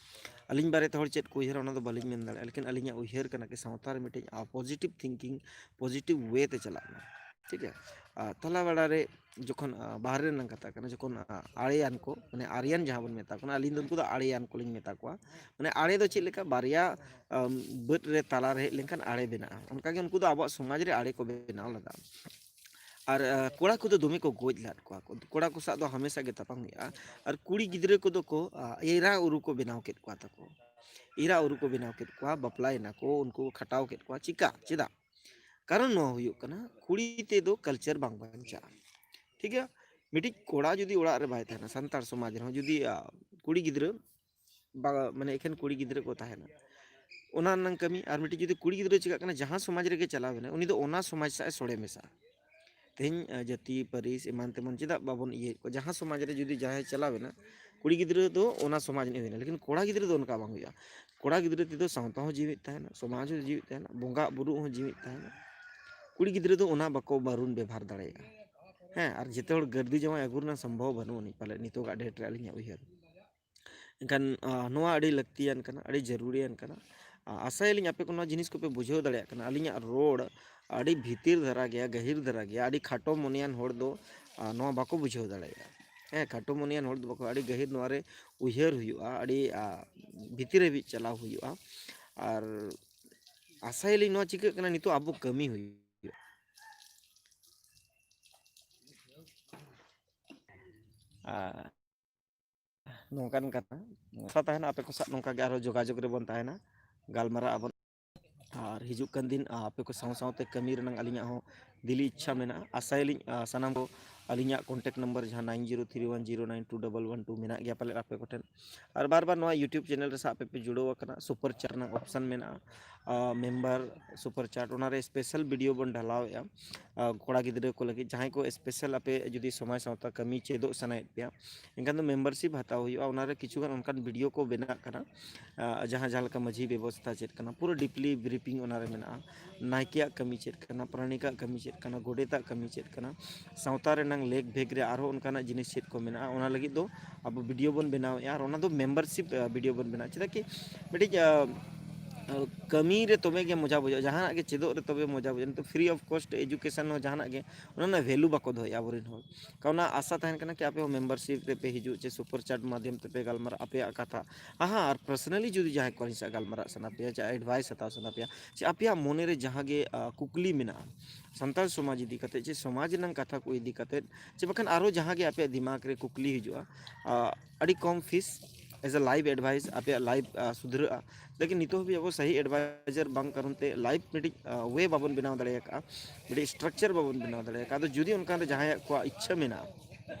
ᱟᱹᱞᱤᱧ ᱵᱟᱨᱮᱛᱮ ᱦᱚᱲ ᱪᱮᱫ ᱠᱚ ᱩᱭᱦᱟᱹᱨᱟ ᱚᱱᱟ ᱫᱚ ᱵᱟᱹᱞᱤᱧ ᱢᱮᱱ ᱫᱟᱲᱮᱭᱟᱜᱼᱟ, ᱞᱮᱠᱤᱱ ᱟᱹᱞᱤᱧᱟᱜ ᱩᱭᱦᱟᱹᱨ ᱠᱟᱱᱟ ᱠᱤ ᱥᱟᱶᱛᱟ ᱨᱮ ᱢᱤᱫᱴᱤᱡ positive thinking, positive way ᱛᱮ ᱪᱟᱞᱟᱜ ᱢᱟ᱾ ᱴᱷᱤᱠ ᱜᱮᱭᱟ᱾ ᱟᱨ ᱛᱟᱞᱟ ᱵᱮᱲᱟ ᱨᱮ ᱡᱚᱠᱷᱚᱱ, ᱟᱨ, ᱵᱟᱦᱨᱮ ᱨᱮᱱᱟᱜ ᱠᱟᱛᱷᱟ ᱠᱟᱱᱟ, ᱡᱚᱠᱷᱚᱱ, ᱟᱨ, ᱟᱲᱮᱭᱟᱱ ᱠᱚ, ᱢᱟᱱᱮ ᱟᱨᱭᱟᱱ ᱡᱟᱦᱟᱸ ᱵᱚᱱ ᱢᱮᱛᱟ ᱠᱚ ᱠᱟᱱᱟ, ᱟᱹᱞᱤᱧ ᱫᱚ ᱩᱱᱠᱩ ᱫᱚ ᱟᱲᱮᱭᱟᱱ ᱠᱚᱞᱤᱧ ᱢᱮᱛᱟ ᱠᱚᱣᱟ᱾ ᱢᱟᱱᱮ ᱟᱲᱮ ᱫᱚ ᱪᱮᱫ ᱞᱮᱠᱟ? ᱵᱟᱨᱭᱟ, ᱟᱢ, ᱵᱟᱹᱫᱽ ᱨᱮ ᱛᱟᱞᱟ ᱨᱮ ᱦᱮᱡ ᱞᱮᱱᱠᱷᱟᱱ ᱟᱲᱮ ᱵᱮᱱᱟᱜᱼᱟ᱾ ᱚᱱᱠᱟᱜᱮ ᱩᱱᱠᱩ ᱫᱚ ᱟᱵᱚᱣᱟᱜ ᱥᱚᱢᱟᱡᱽ ᱨᱮ ᱟᱲᱮ ᱠᱚ ᱵᱮᱱᱟᱣ ᱞᱮᱫᱟ᱾ ᱟᱨ, ᱟᱨ, ᱠᱚᱲᱟ ᱠᱚᱫᱚ ᱫᱚᱢᱮ ᱠᱚ ᱜᱚᱡ ᱞᱮᱫ ᱠᱚᱣᱟ᱾ ᱠᱚᱲᱟ ᱠᱚ ᱥᱟᱶ ᱫᱚ ᱦᱟᱢᱮᱥᱟ ᱜᱮ ᱛᱟᱯᱟᱢ ᱦᱩᱭᱩᱜᱼᱟ᱾ ᱟᱨ ᱠᱩᱲᱤ ᱜᱤᱫᱽᱨᱟᱹ ᱠᱚᱫᱚ ᱠᱚ, ᱟᱨ, ᱮᱨᱟ ᱩᱨᱩ ᱠᱚ ᱵᱮᱱᱟᱣ ᱠᱮᱫ ᱠᱚᱣᱟ ᱛᱟᱠᱚ᱾ ᱮᱨᱟ ᱩᱨᱩ ᱠᱚ ᱵᱮᱱᱟᱣ ᱠᱮᱫ ᱠᱚᱣᱟ, ᱵᱟᱯᱞᱟᱭᱮᱱᱟ ᱠᱚ, ᱩᱱᱠᱩ ᱠᱚ ᱠᱷᱟᱴᱟᱣ ᱠᱮᱫ ᱠᱚᱣᱟ᱾ ᱪᱮᱫᱟᱜ? ᱠᱟᱨᱚᱱ ᱱᱚᱣᱟ ᱦᱩᱭᱩᱜ ᱠᱟᱱᱟ, ᱠᱩᱲᱤ ᱛᱮᱫᱚ culture ᱵᱟᱝ ᱵᱟᱧᱪᱟᱜᱼᱟ᱾ ᱴᱷᱤᱠ ᱜᱮᱭᱟ? ᱢᱤᱫᱴᱤᱡ ᱠᱚᱲᱟ ᱡᱩᱫᱤ ᱚᱲᱟᱜ ᱨᱮ ᱵᱟᱭ ᱛᱟᱦᱮᱱᱟ, ᱥᱟᱱᱛᱟᱲ ᱥᱚᱢᱟᱡᱽ ᱨᱮᱦᱚᱸ ᱡᱩᱫᱤ, ᱟ, ᱠᱩᱲᱤ ᱜᱤᱫᱽᱨᱟᱹ ᱵᱟ-, ᱢᱟᱱᱮ ᱮᱠᱷᱮᱱ ᱠᱩᱲᱤ ᱜᱤᱫᱽᱨᱟᱹ ᱠᱚ ᱛᱟᱦᱮᱱᱟ, ᱚᱱᱟ ᱨᱮᱱᱟᱜ ᱠᱟᱹᱢᱤ᱾ ᱟᱨ ᱢᱤᱫᱴᱤᱡ ᱡᱩᱫᱤ ᱠᱩᱲᱤ ᱜᱤᱫᱽᱨᱟᱹ ᱪᱤᱠᱟᱹᱜ ᱠᱟᱱᱟ, ᱡᱟᱦᱟᱸ ᱥᱚᱢᱟᱡᱽ ᱨᱮᱜᱮ ᱪᱟᱞᱟᱣ ᱮᱱᱟ, ᱩᱱᱤ ᱫᱚ ᱚᱱᱟ ᱥᱚᱢᱟᱡᱽ ᱥᱟᱶ ᱮ ᱥᱚᱲᱮ ᱢᱮᱥᱟᱜᱼᱟ᱾ ᱛᱮᱦᱮᱧ, ᱟ, ᱡᱟᱹᱛᱤ, ᱯᱟᱹᱨᱤᱥ, ᱮᱢᱟᱱ ᱛᱮᱢᱟᱱ ᱪᱮᱫᱟᱜ ᱵᱟᱵᱚᱱ ᱤᱭᱟᱹᱭᱮᱫ ᱠᱚᱣᱟ? ᱡᱟᱦᱟᱸ ᱥᱚᱢᱟᱡᱽ ᱨᱮ ᱡᱩᱫᱤ ᱡᱟᱦᱟᱸᱭ ᱪᱟᱞᱟᱣ ᱮᱱᱟ, ᱠᱩᱲᱤ ᱜᱤᱫᱽᱨᱟᱹ ᱫᱚ ᱚᱱᱟ ᱥᱚᱢᱟᱡᱽ ᱨᱤᱱᱤᱡ ᱦᱩᱭᱱᱟ, ᱞᱮᱠᱤᱱ ᱠᱚᱲᱟ ᱜᱤᱫᱽᱨᱟᱹ ᱫᱚ ᱚᱱᱠᱟ ᱵᱟᱝ ᱦᱩᱭᱩᱜᱼᱟ᱾ ᱠᱚᱲᱟ ᱜᱤᱫᱽᱨᱟᱹ ᱛᱮᱫᱚ ᱥᱟᱶᱛᱟ ᱦᱚᱸ ᱡᱤᱣᱤᱫ ᱛᱟᱦᱮᱱᱟ, ᱥᱚᱢᱟᱡᱽ ᱦᱚᱸ ᱡᱤᱣᱤᱫ ᱛᱟᱦᱮᱱᱟ, ᱵᱚᱸᱜᱟ ᱵᱩᱨᱩ ᱦᱚᱸ ᱡᱤᱣᱤᱫ ᱛᱟᱦᱮᱱᱟ᱾ ᱠᱩᱲᱤ ᱜᱤᱫᱽᱨᱟᱹ ᱫᱚ ᱚᱱᱟ ᱵᱟᱠᱚ ᱵᱟᱨᱩᱱ ᱵᱮᱵᱷᱟᱨ ᱫᱟᱲᱮᱭᱟᱜᱼᱟ᱾ ᱦᱮᱸ, ᱟᱨ ᱡᱮᱛᱮ ᱦᱚᱲ ᱜᱟᱹᱨᱫᱤ ᱡᱟᱶᱟᱭ ᱟᱹᱜᱩ ᱨᱮᱱᱟᱜ ᱥᱚᱢᱵᱷᱚᱵ ᱵᱟᱹᱱᱩᱜ ᱟᱹᱱᱤᱡ ᱯᱟᱞᱮ ᱱᱤᱛᱚᱜᱟᱜ date ᱨᱮ, ᱟᱹᱞᱤᱧᱟᱜ ᱩᱭᱦᱟᱹᱨ᱾ ᱮᱱᱠᱷᱟᱱ, ᱟ, ᱱᱚᱣᱟ ᱟᱹᱰᱤ ᱞᱟᱹᱠᱛᱤᱭᱟᱱ ᱠᱟᱱᱟ, ᱟᱹᱰᱤ ᱡᱟᱹᱨᱩᱲᱤᱭᱟᱱ ᱠᱟᱱᱟ᱾ ᱟ, ᱟᱥᱟᱭᱟᱞᱤᱧ ᱟᱯᱮ ᱠᱚ ᱱᱚᱣᱟ ᱡᱤᱱᱤᱥ ᱠᱚᱯᱮ ᱵᱩᱡᱷᱟᱹᱣ ᱫᱟᱲᱮᱭᱟᱜ ᱠᱟᱱᱟ᱾ ᱟᱹᱞᱤᱧᱟᱜ ᱨᱚᱲ ᱟᱹᱰᱤ ᱵᱷᱤᱛᱤᱨ ᱫᱷᱟᱨᱟ ᱜᱮᱭᱟ, ᱜᱟᱹᱦᱤᱨ ᱫᱷᱟᱨᱟ ᱜᱮᱭᱟ᱾ ᱟᱹᱰᱤ ᱠᱷᱟᱴᱚ ᱢᱚᱱᱮᱭᱟᱱ ᱦᱚᱲ ᱫᱚ, ᱟ, ᱱᱚᱣᱟ ᱵᱟᱠᱚ ᱵᱩᱡᱷᱟᱹᱣ ᱫᱟᱲᱮᱭᱟᱜᱼᱟ᱾ ᱦᱮᱸ, ᱠᱷᱟᱴᱚ ᱢᱚᱱᱮᱭᱟᱱ ᱦᱚᱲ ᱫᱚ ᱵᱟᱠᱚ, ᱟᱹᱰᱤ ᱜᱟᱹᱦᱤᱨ ᱱᱚᱣᱟ ᱨᱮ ᱩᱭᱦᱟᱹᱨ ᱦᱩᱭᱩᱜᱼᱟ, ᱟᱹᱰᱤ, ᱟ, ᱵᱷᱤᱛᱤᱨ ᱦᱟᱹᱵᱤᱡ ᱪᱟᱞᱟᱣ ᱦᱩᱭᱩᱜᱼᱟ᱾ ᱟᱨ ᱟᱥᱟᱭᱟᱞᱤᱧ ᱱᱚᱣᱟ ᱪᱤᱠᱟᱹᱜ ᱠᱟᱱᱟ, ᱱᱤᱛᱚᱜ ᱟᱵᱚ ᱠᱟᱹᱢᱤ ᱦᱩᱭᱩᱜᱼᱟ᱾ ᱟᱨ ᱱᱚᱝᱠᱟᱱ ᱠᱟᱛᱷᱟ, ᱟᱥᱟ ᱛᱟᱦᱮᱱᱟ ᱟᱯᱮ ᱠᱚ ᱥᱟᱶ ᱱᱚᱝᱠᱟ ᱜᱮ ᱟᱨᱦᱚᱸ ᱡᱳᱜᱟᱡᱳᱜᱽ ᱨᱮᱵᱚᱱ ᱛᱟᱦᱮᱱᱟ, ᱜᱟᱞᱢᱟᱨᱟᱜ ᱟᱵᱚᱱ᱾ ᱟᱨ ᱦᱤᱡᱩᱜ ᱠᱟᱱ ᱫᱤᱱ, ᱟ, ᱟᱯᱮ ᱠᱚ ᱥᱟᱶ ᱥᱟᱶᱛᱮ ᱠᱟᱹᱢᱤ ᱨᱮᱱᱟᱜ ᱟᱹᱞᱤᱧᱟᱜ ᱦᱚᱸ ᱫᱤᱞᱤ ᱤᱪᱪᱷᱟ ᱢᱮᱱᱟᱜᱼᱟ᱾ ᱟᱥᱟᱭᱟᱞᱤᱧ, ᱟ, ᱥᱟᱱᱟᱢ ᱠᱚ ᱟᱹᱞᱤᱧᱟᱜ contact number ᱡᱟᱦᱟᱸ nine zero three one zero nine two double one two ᱢᱮᱱᱟᱜ ᱜᱮᱭᱟ ᱯᱟᱞᱮᱫ ᱟᱯᱮ ᱠᱚᱴᱷᱮᱱ᱾ ᱟᱨ ᱵᱟᱨ ᱵᱟᱨ ᱱᱚᱣᱟ YouTube channel ᱨᱮ ᱥᱟᱶ ᱟᱯᱮ ᱯᱮ ᱡᱩᱲᱟᱹᱣ ᱟᱠᱟᱱᱟ, super chat ᱨᱮᱱᱟᱜ option ᱢᱮᱱᱟᱜᱼᱟ, ᱟ, member super chat, ᱚᱱᱟᱨᱮ special video ᱵᱚᱱ ᱰᱷᱟᱞᱟᱣᱮᱫᱼᱟ, ᱟ, ᱠᱚᱲᱟ ᱜᱤᱫᱽᱨᱟᱹ ᱠᱚ ᱞᱟᱹᱜᱤᱫ, ᱡᱟᱦᱟᱸᱭ ᱠᱚ special ᱟᱯᱮ ᱡᱩᱫᱤ ᱥᱚᱢᱟᱡᱽ ᱥᱟᱶᱛᱟ ᱠᱟᱹᱢᱤ ᱪᱮᱫᱚᱜ ᱥᱟᱱᱟᱭᱮᱫ ᱯᱮᱭᱟ, ᱮᱱᱠᱷᱟᱱ ᱫᱚ membership ᱦᱟᱛᱟᱣ ᱦᱩᱭᱩᱜᱼᱟ᱾ ᱚᱱᱟᱨᱮ ᱠᱤᱪᱷᱩ ᱜᱟᱱ ᱚᱱᱠᱟᱱ video ᱠᱚ ᱵᱮᱱᱟᱜ ᱠᱟᱱᱟ, ᱟ, ᱡᱟᱦᱟᱸ, ᱡᱟᱦᱟᱸ ᱞᱮᱠᱟ ᱢᱟᱹᱡᱷᱤ ᱵᱮᱵᱚᱥᱛᱷᱟ ᱪᱮᱫ ᱠᱟᱱᱟ, ᱯᱩᱨᱟᱹ deeply briefing ᱚᱱᱟᱨᱮ ᱢᱮᱱᱟᱜᱼᱟ᱾ ᱱᱟᱭᱠᱮᱭᱟᱜ ᱠᱟᱹᱢᱤ ᱪᱮᱫ ᱠᱟᱱᱟ, ᱯᱟᱨᱟᱱᱤᱠᱟᱜ ᱠᱟᱹᱢᱤ ᱪᱮᱫ ᱠᱟᱱᱟ, ᱜᱚᱰᱮᱛᱟᱜ ᱠᱟᱹᱢᱤ ᱪᱮᱫ ᱠᱟᱱᱟ, ᱥᱟᱶᱛᱟ ᱨᱮᱱᱟᱝ ᱞᱮᱠ ᱵᱷᱮᱜᱽ ᱨᱮ ᱟᱨᱦᱚᱸ ᱚᱱᱠᱟᱱᱟᱜ ᱡᱤᱱᱤᱥ ᱪᱮᱫ ᱠᱚ ᱢᱮᱱᱟᱜᱼᱟ, ᱚᱱᱟ ᱞᱟᱹᱜᱤᱫ ᱫᱚ ᱟᱵᱚ video ᱵᱚᱱ ᱵᱮᱱᱟᱣᱮᱫᱼᱟ᱾ ᱟᱨ ᱚᱱᱟ ᱫᱚ membership, ᱟ, video ᱵᱚᱱ ᱵᱮᱱᱟᱣᱟ᱾ ᱪᱮᱫᱟᱜ ᱠᱤ ᱢᱤᱫᱴᱤᱡ, ᱟ, ᱠᱟᱹᱢᱤ ᱨᱮ ᱛᱚᱵᱮ ᱜᱮ ᱢᱚᱡᱟ ᱵᱩᱡᱷᱟᱹᱜᱼᱟ, ᱡᱟᱦᱟᱱᱟᱜ ᱜᱮ ᱪᱮᱫᱚᱜ ᱨᱮ ᱛᱚᱵᱮ ᱢᱚᱡᱟ ᱵᱩᱡᱷᱟᱹᱜᱼᱟ᱾ ᱱᱤᱛᱚᱜ free of cost education ᱦᱚᱸ ᱡᱟᱦᱟᱱᱟᱜ ᱜᱮ, ᱚᱱᱟ ᱨᱮᱱᱟᱜ value ᱵᱟᱠᱚ ᱫᱚᱦᱚᱭᱮᱫᱼᱟ ᱟᱵᱚᱨᱮᱱ ᱦᱚᱲ᱾ ᱠᱟᱨᱚᱱ ᱚᱱᱟ ᱟᱥᱟ ᱛᱟᱦᱮᱱ ᱠᱟᱱᱟ ᱠᱤ ᱟᱯᱮ ᱦᱚᱸ membership ᱨᱮᱯᱮ ᱦᱤᱡᱩᱜ, ᱪᱮ super chat ᱢᱟᱫᱽᱫᱷᱚᱢ ᱛᱮᱯᱮ ᱜᱟᱞᱢᱟᱨᱟᱜ ᱟᱯᱮᱭᱟᱜ ᱠᱟᱛᱷᱟ᱾ ᱟᱦᱟ, ᱟᱨ personally ᱡᱩᱫᱤ ᱡᱟᱦᱟᱸᱭ ᱠᱚ ᱟᱹᱞᱤᱧ ᱥᱟᱶ ᱜᱟᱞᱢᱟᱨᱟᱜ ᱥᱟᱱᱟ ᱯᱮᱭᱟ, ᱪᱮ advice ᱦᱟᱛᱟᱣ ᱥᱟᱱᱟ ᱯᱮᱭᱟ, ᱪᱮ ᱟᱯᱮᱭᱟᱜ ᱢᱚᱱᱮ ᱨᱮ ᱡᱟᱦᱟᱸ ᱜᱮ, ᱟ, ᱠᱩᱠᱞᱤ ᱢᱮᱱᱟᱜᱼᱟ ᱥᱟᱱᱛᱟᱲ ᱥᱚᱢᱟᱡᱽ ᱤᱫᱤ ᱠᱟᱛᱮ, ᱪᱮ ᱥᱚᱢᱟᱡᱽ ᱨᱮᱱᱟᱜ ᱠᱟᱛᱷᱟ ᱠᱚ ᱤᱫᱤ ᱠᱟᱛᱮ, ᱪᱮ ᱵᱟᱠᱷᱟᱱ ᱟᱨᱚ ᱡᱟᱦᱟᱸ ᱜᱮ ᱟᱯᱮᱭᱟᱜ ᱫᱤᱢᱟᱜᱽ ᱨᱮ ᱠᱩᱠᱞᱤ ᱦᱤᱡᱩᱜᱼᱟ, ᱟ, ᱟᱹᱰᱤ ᱠᱚᱢ fees, as a life advice ᱟᱯᱮᱭᱟᱜ life, ᱟ, ᱥᱩᱫᱷᱨᱟᱹᱜᱼᱟ᱾ ᱞᱮᱠᱤᱱ ᱱᱤᱛᱚᱜ ᱦᱟᱹᱵᱤᱡ ᱟᱵᱚ ᱥᱟᱦᱤ advisor ᱵᱟᱝ ᱠᱟᱨᱚᱱ ᱛᱮ life ᱢᱤᱫᱴᱤᱡ, ᱟ, way ᱵᱟᱵᱚᱱ ᱵᱮᱱᱟᱣ ᱫᱟᱲᱮ ᱟᱠᱟᱫᱼᱟ, ᱢᱤᱫᱴᱤᱡ structure ᱵᱟᱵᱚᱱ ᱵᱮᱱᱟᱣ ᱫᱟᱲᱮ ᱟᱠᱟᱫᱼᱟ᱾ ᱟᱫᱚ ᱡᱩᱫᱤ ᱚᱱᱠᱟᱱ ᱨᱮ ᱡᱟᱦᱟᱸᱭᱟᱜ ᱠᱚᱣᱟᱜ ᱤᱪᱪᱷᱟᱹ ᱢᱮᱱᱟᱜᱼᱟ,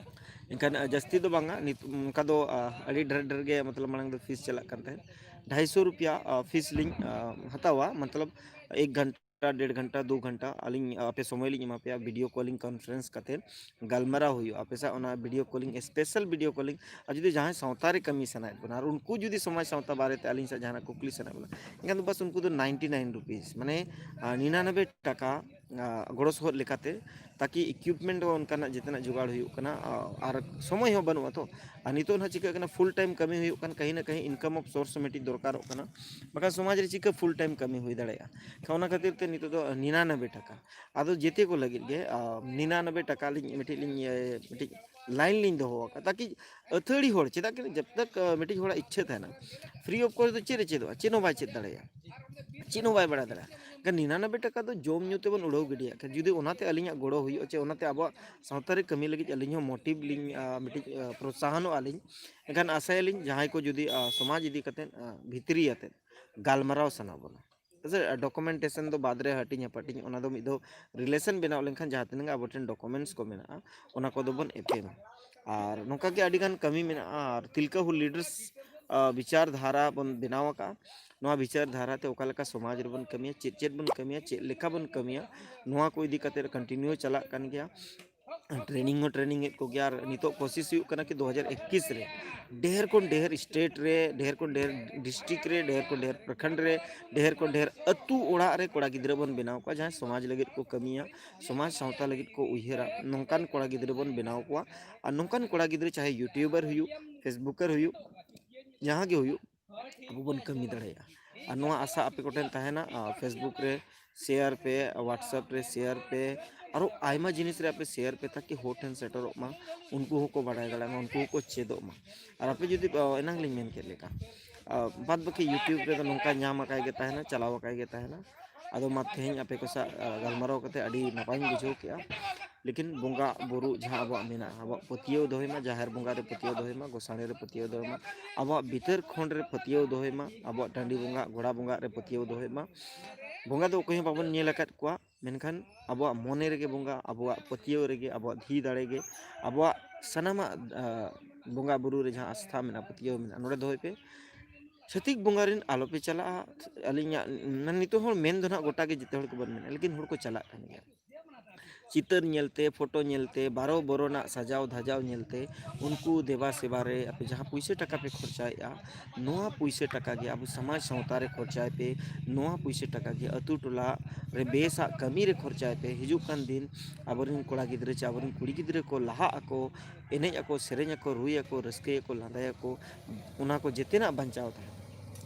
ᱮᱱᱠᱷᱟᱱ, ᱟ, ᱡᱟᱹᱥᱛᱤ ᱫᱚ ᱵᱟᱝᱟ, ᱱᱤᱛ ᱚᱱᱠᱟ ᱫᱚ, ᱟ, ᱟᱹᱰᱤ ᱰᱷᱮᱨ ᱰᱷᱮᱨ ᱜᱮ, ᱢᱚᱛᱞᱚᱵ, ᱢᱟᱲᱟᱝ ᱫᱚ fees ᱪᱟᱞᱟᱜ ᱠᱟᱱ ᱛᱟᱦᱮᱸᱫ᱾ ᱰᱷᱟᱭ ᱥᱚ ᱨᱩᱯᱤᱭᱟ, ᱟ, fees ᱞᱤᱧ, ᱟ, ᱦᱟᱛᱟᱣᱟ, ᱢᱚᱛᱞᱚᱵ, ᱮᱠ ᱜᱷᱚᱱᱴᱟ, ᱰᱮᱲ ᱜᱷᱚᱱᱴᱟ, ᱫᱩ ᱜᱷᱚᱱᱴᱟ ᱟᱹᱞᱤᱧ, ᱟ, ᱟᱯᱮ ᱥᱚᱢᱚᱭ ᱞᱤᱧ ᱮᱢᱟ ᱯᱮᱭᱟ, video calling conference ᱠᱟᱛᱮ ᱜᱟᱞᱢᱟᱨᱟᱣ ᱦᱩᱭᱩᱜᱼᱟ ᱟᱯᱮ ᱥᱟᱶ, ᱚᱱᱟ video calling, special video calling᱾ ᱟᱨ ᱡᱩᱫᱤ ᱡᱟᱦᱟᱸᱭ ᱥᱟᱶᱛᱟ ᱨᱮ ᱠᱟᱹᱢᱤ ᱥᱟᱱᱟᱭᱮᱫ ᱵᱚᱱᱟ ᱟᱨ ᱩᱱᱠᱩ ᱡᱩᱫᱤ ᱥᱚᱢᱟᱡᱽ ᱥᱟᱶᱛᱟ ᱵᱟᱨᱮᱛᱮ ᱟᱹᱞᱤᱧ ᱥᱟᱶ ᱡᱟᱦᱟᱱᱟᱜ ᱠᱩᱠᱞᱤ ᱥᱟᱱᱟᱭᱮᱫ ᱵᱚᱱᱟ, ᱮᱱᱠᱷᱟᱱ ᱫᱚ ᱵᱟᱥ ᱩᱱᱠᱩ ᱫᱚ ninety nine rupees, ᱢᱟᱱᱮ, ᱟ, ᱱᱤᱨᱟᱱᱚᱵᱵᱳᱭ ᱴᱟᱠᱟ, ᱟ, ᱜᱚᱲᱚ ᱥᱚᱦᱚᱫ ᱞᱮᱠᱟᱛᱮ, ᱛᱟᱠᱤ equipment ᱦᱚᱸ ᱚᱱᱠᱟᱱᱟᱜ ᱡᱮᱛᱮᱱᱟᱜ ᱡᱚᱜᱟᱲ ᱦᱩᱭᱩᱜ ᱠᱟᱱᱟ, ᱟ, ᱟᱨ ᱥᱚᱢᱚᱭ ᱦᱚᱸ ᱵᱟᱹᱱᱩᱜᱼᱟ ᱛᱚ᱾ ᱟᱨ ᱱᱤᱛᱚᱜ ᱱᱟᱦᱟᱜ ᱪᱤᱠᱟᱹᱜ ᱠᱟᱱᱟ, full time ᱠᱟᱹᱢᱤ ᱦᱩᱭᱩᱜ ᱠᱟᱱ, ᱠᱟᱹᱦᱤ ᱱᱟ ᱠᱟᱹᱦᱤ income of source ᱢᱤᱫᱴᱤᱡ ᱫᱚᱨᱠᱟᱨᱚᱜ ᱠᱟᱱᱟ, ᱵᱟᱠᱷᱟᱱ ᱥᱚᱢᱟᱡᱽ ᱨᱮ ᱪᱤᱠᱟᱹ full time ᱠᱟᱹᱢᱤ ᱦᱩᱭ ᱫᱟᱲᱮᱭᱟᱜᱼᱟ? ᱠᱷᱟᱱ ᱚᱱᱟ ᱠᱷᱟᱹᱛᱤᱨ ᱛᱮ ᱱᱤᱛᱚᱜ ᱫᱚ ᱱᱤᱨᱟᱱᱚᱵᱵᱳᱭ ᱴᱟᱠᱟ᱾ ᱟᱫᱚ ᱡᱮᱛᱮ ᱠᱚ ᱞᱟᱹᱜᱤᱫ ᱜᱮ, ᱟ, ᱱᱤᱨᱟᱱᱚᱵᱵᱳᱭ ᱴᱟᱠᱟ ᱞᱤᱧ ᱢᱤᱫᱴᱤᱡ ᱞᱤᱧ, ᱮ, ᱢᱤᱫᱴᱤᱡ line ᱞᱤᱧ ᱫᱚᱦᱚ ᱟᱠᱟᱫ, ᱛᱟᱠᱤ ᱟᱹᱛᱷᱟᱹᱲᱤ ᱦᱚᱲ, ᱪᱮᱫᱟᱜ ᱠᱤ ᱡᱟᱵ ᱛᱟᱠ, ᱟ, ᱢᱤᱫᱴᱤᱡ ᱦᱚᱲᱟᱜ ᱤᱪᱪᱷᱟᱹ ᱛᱟᱦᱮᱱᱟ, free of cost ᱫᱚ ᱪᱮᱫ ᱮ ᱪᱮᱫᱚᱜᱼᱟ? ᱪᱮᱫ ᱦᱚᱸ ᱵᱟᱭ ᱪᱮᱫ ᱫᱟᱲᱮᱭᱟᱜᱼᱟ, ᱪᱮᱫ ᱦᱚᱸ ᱵᱟᱭ ᱵᱟᱲᱟᱭ ᱫᱟᱲᱮᱭᱟᱜᱼᱟ᱾ ᱮᱱᱠᱷᱟᱱ ᱱᱤᱨᱟᱱᱚᱵᱵᱳᱭ ᱴᱟᱠᱟ ᱫᱚ ᱡᱚᱢ ᱧᱩ ᱛᱮᱵᱚᱱ ᱩᱲᱟᱹᱣ ᱜᱤᱰᱤᱭᱟᱜ ᱠᱟᱱᱟ᱾ ᱡᱩᱫᱤ ᱚᱱᱟᱛᱮ ᱟᱹᱞᱤᱧᱟᱜ ᱜᱚᱲᱚ ᱦᱩᱭᱩᱜᱼᱟ, ᱪᱮ ᱚᱱᱟᱛᱮ ᱟᱵᱚᱣᱟᱜ ᱥᱟᱶᱛᱟ ᱨᱮ ᱠᱟᱹᱢᱤ ᱞᱟᱹᱜᱤᱫ ᱟᱹᱞᱤᱧ ᱦᱚᱸ motive ᱞᱤᱧ, ᱟ, ᱢᱤᱫᱴᱤᱡ, ᱟ, ᱯᱨᱚᱛᱥᱟᱦᱚᱱᱚᱜᱼᱟ ᱞᱤᱧ, ᱮᱱᱠᱷᱟᱱ ᱟᱥᱟᱭᱟᱞᱤᱧ ᱡᱟᱦᱟᱸᱭ ᱠᱚ ᱡᱩᱫᱤ, ᱟ, ᱥᱚᱢᱟᱡᱽ ᱤᱫᱤ ᱠᱟᱛᱮᱫ, ᱟ, ᱵᱷᱤᱛᱨᱤ ᱟᱛᱮᱫ ᱜᱟᱞᱢᱟᱨᱟᱣ ᱥᱟᱱᱟ ᱵᱚᱱᱟ, ᱥᱮ documentation ᱫᱚ ᱵᱟᱫᱽ ᱨᱮ ᱦᱟᱹᱴᱤᱧ ᱦᱟᱯᱟᱴᱤᱧ, ᱚᱱᱟ ᱫᱚ ᱢᱤᱫ ᱫᱷᱟᱣ relation ᱵᱮᱱᱟᱣ ᱞᱮᱱᱠᱷᱟᱱ ᱡᱟᱦᱟᱸ ᱛᱤᱱᱟᱹᱜ ᱟᱵᱚ ᱴᱷᱮᱱ documents ᱠᱚ ᱢᱮᱱᱟᱜᱼᱟ, ᱚᱱᱟ ᱠᱚᱫᱚ ᱵᱚᱱ ᱮᱯᱮᱢᱟ᱾ ᱟᱨ ᱱᱚᱝᱠᱟ ᱜᱮ ᱟᱹᱰᱤᱜᱟᱱ ᱠᱟᱹᱢᱤ ᱢᱮᱱᱟᱜᱼᱟ᱾ ᱟᱨ ᱛᱤᱞᱠᱟᱹ ᱦᱩᱞ leaders, ᱟ, ᱵᱤᱪᱟᱨ ᱫᱷᱟᱨᱟ ᱵᱚᱱ ᱵᱮᱱᱟᱣ ᱟᱠᱟᱫᱼᱟ᱾ ᱱᱚᱣᱟ ᱵᱤᱪᱟᱨ ᱫᱷᱟᱨᱟ ᱛᱮ ᱚᱠᱟ ᱞᱮᱠᱟ ᱥᱚᱢᱟᱡᱽ ᱨᱮᱵᱚᱱ ᱠᱟᱹᱢᱤᱭᱟ, ᱪᱮᱫ ᱪᱮᱫ ᱵᱚᱱ ᱠᱟᱹᱢᱤᱭᱟ, ᱪᱮᱫ ᱞᱮᱠᱟ ᱵᱚᱱ ᱠᱟᱹᱢᱤᱭᱟ, ᱱᱚᱣᱟ ᱠᱚ ᱤᱫᱤ ᱠᱟᱛᱮ continue ᱪᱟᱞᱟᱜ ᱠᱟᱱ ᱜᱮᱭᱟ᱾ Training ᱦᱚᱸ training ᱮᱫ ᱠᱚᱜᱮᱭᱟ᱾ ᱟᱨ ᱱᱤᱛᱚᱜ ᱠᱳᱥᱤᱥ ᱦᱩᱭᱩᱜ ᱠᱟᱱᱟ ᱠᱤ ᱫᱩ ᱦᱟᱡᱟᱨ ᱮᱠᱩᱥ ᱨᱮ ᱰᱷᱮᱨ ᱠᱷᱚᱱ ᱰᱷᱮᱨ state ᱨᱮ, ᱰᱷᱮᱨ ᱠᱷᱚᱱ ᱰᱷᱮᱨ district ᱨᱮ, ᱰᱷᱮᱨ ᱠᱷᱚᱱ ᱰᱷᱮᱨ ᱯᱨᱚᱠᱷᱚᱸᱰ ᱨᱮ, ᱰᱷᱮᱨ ᱠᱷᱚᱱ ᱰᱷᱮᱨ ᱟᱹᱛᱩ ᱚᱲᱟᱜ ᱨᱮ ᱠᱚᱲᱟ ᱜᱤᱫᱽᱨᱟᱹ ᱵᱚᱱ ᱵᱮᱱᱟᱣ ᱠᱚᱣᱟ, ᱡᱟᱦᱟᱸᱭ ᱥᱚᱢᱟᱡᱽ ᱞᱟᱹᱜᱤᱫ ᱠᱚ ᱠᱟᱹᱢᱤᱭᱟ, ᱥᱚᱢᱟᱡᱽ ᱥᱟᱶᱛᱟ ᱞᱟᱹᱜᱤᱫ ᱠᱚ ᱩᱭᱦᱟᱹᱨᱟ, ᱱᱚᱝᱠᱟᱱ ᱠᱚᱲᱟ ᱜᱤᱫᱽᱨᱟᱹ ᱵᱚᱱ ᱵᱮᱱᱟᱣ ᱠᱚᱣᱟ᱾ ᱟᱨ ᱱᱚᱝᱠᱟᱱ ᱠᱚᱲᱟ ᱜᱤᱫᱽᱨᱟᱹ ᱪᱟᱦᱮ YouTuber ᱦᱩᱭᱩᱜ, Facebooker ᱦᱩᱭᱩᱜ, ᱡᱟᱦᱟᱸ ᱜᱮ ᱦᱩᱭᱩᱜ, ᱟᱵᱚ ᱵᱚᱱ ᱠᱟᱹᱢᱤ ᱫᱟᱲᱮᱭᱟᱜᱼᱟ᱾ ᱟᱨ ᱱᱚᱣᱟ ᱟᱥᱟ ᱟᱯᱮ ᱠᱚᱴᱷᱮᱱ ᱛᱟᱦᱮᱱᱟ, ᱟᱨ Facebook ᱨᱮ ᱥᱮᱭᱟᱨ ᱯᱮ, WhatsApp ᱨᱮ ᱥᱮᱭᱟᱨ ᱯᱮ, ᱟᱨᱚ ᱟᱭᱢᱟ ᱡᱤᱱᱤᱥ ᱨᱮ ᱟᱯᱮ ᱥᱮᱭᱟᱨ ᱯᱮ, ᱛᱟᱠᱤ ᱦᱚᱲ ᱴᱷᱮᱱ ᱥᱮᱴᱮᱨᱚᱜ ᱢᱟ, ᱩᱱᱠᱩ ᱦᱚᱸᱠᱚ ᱵᱟᱰᱟᱭ ᱫᱟᱲᱮᱭᱟᱜ ᱢᱟ, ᱩᱱᱠᱩ ᱦᱚᱸᱠᱚ ᱪᱮᱫᱚᱜ ᱢᱟ᱾ ᱟᱨ ᱟᱯᱮ ᱡᱩᱫᱤ, ᱚ, ᱮᱱᱟᱝ ᱞᱤᱧ ᱢᱮᱱ ᱠᱮᱫ ᱞᱮᱠᱟ, ᱟ, ᱵᱟᱫ ᱵᱟᱹᱠᱤ YouTube ᱨᱮᱫᱚ ᱱᱚᱝᱠᱟ ᱧᱟᱢ ᱟᱠᱟᱭ ᱜᱮ ᱛᱟᱦᱮᱱᱟ, ᱪᱟᱞᱟᱣ ᱟᱠᱟᱭ ᱜᱮ ᱛᱟᱦᱮᱱᱟ᱾ ᱟᱫᱚ ᱢᱟ ᱛᱮᱦᱮᱧ ᱟᱯᱮ ᱠᱚ ᱥᱟᱶ, ᱟ, ᱜᱟᱞᱢᱟᱨᱟᱣ ᱠᱟᱛᱮ ᱟᱹᱰᱤ ᱱᱟᱯᱟᱭᱤᱧ ᱵᱩᱡᱷᱟᱹᱣ ᱠᱮᱜᱼᱟ᱾ ᱞᱮᱠᱤᱱ ᱵᱚᱸᱜᱟ ᱵᱩᱨᱩ ᱡᱟᱦᱟᱸ ᱟᱵᱚᱣᱟᱜ ᱢᱮᱱᱟᱜᱼᱟ, ᱟᱵᱚᱣᱟᱜ ᱯᱟᱹᱛᱭᱟᱹᱣ ᱫᱚᱦᱚᱭ ᱢᱟ, ᱡᱟᱦᱮᱨ ᱵᱚᱸᱜᱟ ᱨᱮ ᱯᱟᱹᱛᱭᱟᱹᱣ ᱫᱚᱦᱚᱭ ᱢᱟ, ᱜᱚᱸᱥᱟᱲᱮ ᱨᱮ ᱯᱟᱹᱛᱭᱟᱹᱣ ᱫᱚᱦᱚᱭ ᱢᱟ, ᱟᱵᱚᱣᱟᱜ ᱵᱤᱛᱟᱹᱨ ᱠᱷᱚᱸᱰ ᱨᱮ ᱯᱟᱹᱛᱭᱟᱹᱣ ᱫᱚᱦᱚᱭ ᱢᱟ, ᱟᱵᱚᱣᱟᱜ ᱴᱟᱺᱰᱤ ᱵᱚᱸᱜᱟ, ᱜᱚᱲᱟ ᱵᱚᱸᱜᱟ ᱨᱮ ᱯᱟᱹᱛᱭᱟᱹᱣ ᱫᱚᱦᱚᱭ ᱢᱟ᱾ ᱵᱚᱸᱜᱟ ᱫᱚ ᱚᱠᱚᱭ ᱦᱚᱸ ᱵᱟᱵᱚᱱ ᱧᱮᱞ ᱟᱠᱟᱫ ᱠᱚᱣᱟ, ᱢᱮᱱᱠᱷᱟᱱ ᱟᱵᱚᱣᱟᱜ ᱢᱚᱱᱮ ᱨᱮᱜᱮ ᱵᱚᱸᱜᱟ, ᱟᱵᱚᱣᱟᱜ ᱯᱟᱹᱛᱭᱟᱹᱣ ᱨᱮᱜᱮ, ᱟᱵᱚᱣᱟᱜ ᱫᱷᱤ ᱫᱟᱲᱮ ᱜᱮ, ᱟᱵᱚᱣᱟᱜ ᱥᱟᱱᱟᱢᱟᱜ, ᱟ, ᱵᱚᱸᱜᱟ ᱵᱩᱨᱩ ᱨᱮ ᱡᱟᱦᱟᱸ ᱟᱥᱛᱷᱟ ᱢᱮᱱᱟᱜᱼᱟ, ᱯᱟᱹᱛᱭᱟᱹᱣ ᱢᱮᱱᱟᱜᱼᱟ, ᱱᱚᱰᱮ ᱫᱚᱦᱚᱭ ᱯᱮ᱾ ᱪᱷᱟᱹᱛᱤᱠ ᱵᱚᱸᱜᱟ ᱨᱮᱱ ᱟᱞᱚᱯᱮ ᱪᱟᱞᱟᱜᱼᱟ᱾ ᱟᱹᱞᱤᱧᱟᱜ, ᱢᱟᱱᱮ, ᱱᱤᱛᱚᱜ ᱦᱚᱸ ᱢᱮᱱ ᱫᱚ ᱱᱟᱦᱟᱜ ᱜᱚᱴᱟ ᱜᱮ ᱡᱚᱛᱚ ᱦᱚᱲ ᱜᱮᱵᱚᱱ ᱢᱮᱱᱟ, ᱞᱮᱠᱤᱱ ᱦᱚᱲ ᱠᱚ ᱪᱟᱞᱟᱜ ᱠᱟᱱ ᱜᱮᱭᱟ᱾ ᱪᱤᱛᱟᱹᱨ ᱧᱮᱞᱛᱮ, ᱯᱷᱳᱴᱳ ᱧᱮᱞᱛᱮ, ᱵᱟᱨᱚ ᱵᱚᱨᱚᱱᱟᱜ ᱥᱟᱡᱟᱣ ᱫᱷᱟᱡᱟᱣ ᱧᱮᱞᱛᱮ ᱩᱱᱠᱩ ᱫᱮᱵᱟ ᱥᱮᱵᱟ ᱨᱮ ᱟᱯᱮ ᱡᱟᱦᱟᱸ ᱯᱩᱭᱥᱟᱹ ᱴᱟᱠᱟ ᱯᱮ ᱠᱷᱚᱨᱪᱟᱭᱮᱫᱼᱟ, ᱱᱚᱣᱟ ᱯᱩᱭᱥᱟᱹ ᱴᱟᱠᱟ ᱜᱮ ᱟᱵᱚ ᱥᱚᱢᱟᱡᱽ ᱥᱟᱶᱛᱟ ᱨᱮ ᱠᱷᱚᱨᱪᱟᱭ ᱯᱮ, ᱱᱚᱣᱟ ᱯᱩᱭᱥᱟᱹ ᱴᱟᱠᱟ ᱜᱮ ᱟᱹᱛᱩ ᱴᱚᱞᱟ ᱨᱮ ᱵᱮᱥᱟᱜ ᱠᱟᱹᱢᱤ ᱨᱮ ᱠᱷᱚᱨᱪᱟᱭ ᱯᱮ᱾ ᱦᱤᱡᱩᱜ ᱠᱟᱱ ᱫᱤᱱ ᱟᱵᱚᱨᱮᱱ ᱠᱚᱲᱟ ᱜᱤᱫᱽᱨᱟᱹ ᱪᱮ ᱟᱵᱚᱨᱮᱱ ᱠᱩᱲᱤ ᱜᱤᱫᱽᱨᱟᱹ ᱠᱚ ᱞᱟᱦᱟᱜ ᱟᱠᱚ, ᱮᱱᱮᱡ ᱟᱠᱚ, ᱥᱮᱨᱮᱧ ᱟᱠᱚ, ᱨᱩᱭ ᱟᱠᱚ, ᱨᱟᱹᱥᱠᱟᱹᱭ ᱟᱠᱚ, ᱞᱟᱸᱫᱟᱭ ᱟᱠᱚ, ᱚᱱᱟ ᱠᱚ ᱡᱮᱛᱮᱱᱟᱜ ᱵᱟᱧᱪᱟᱣ ᱛᱟᱦᱮᱱᱟ᱾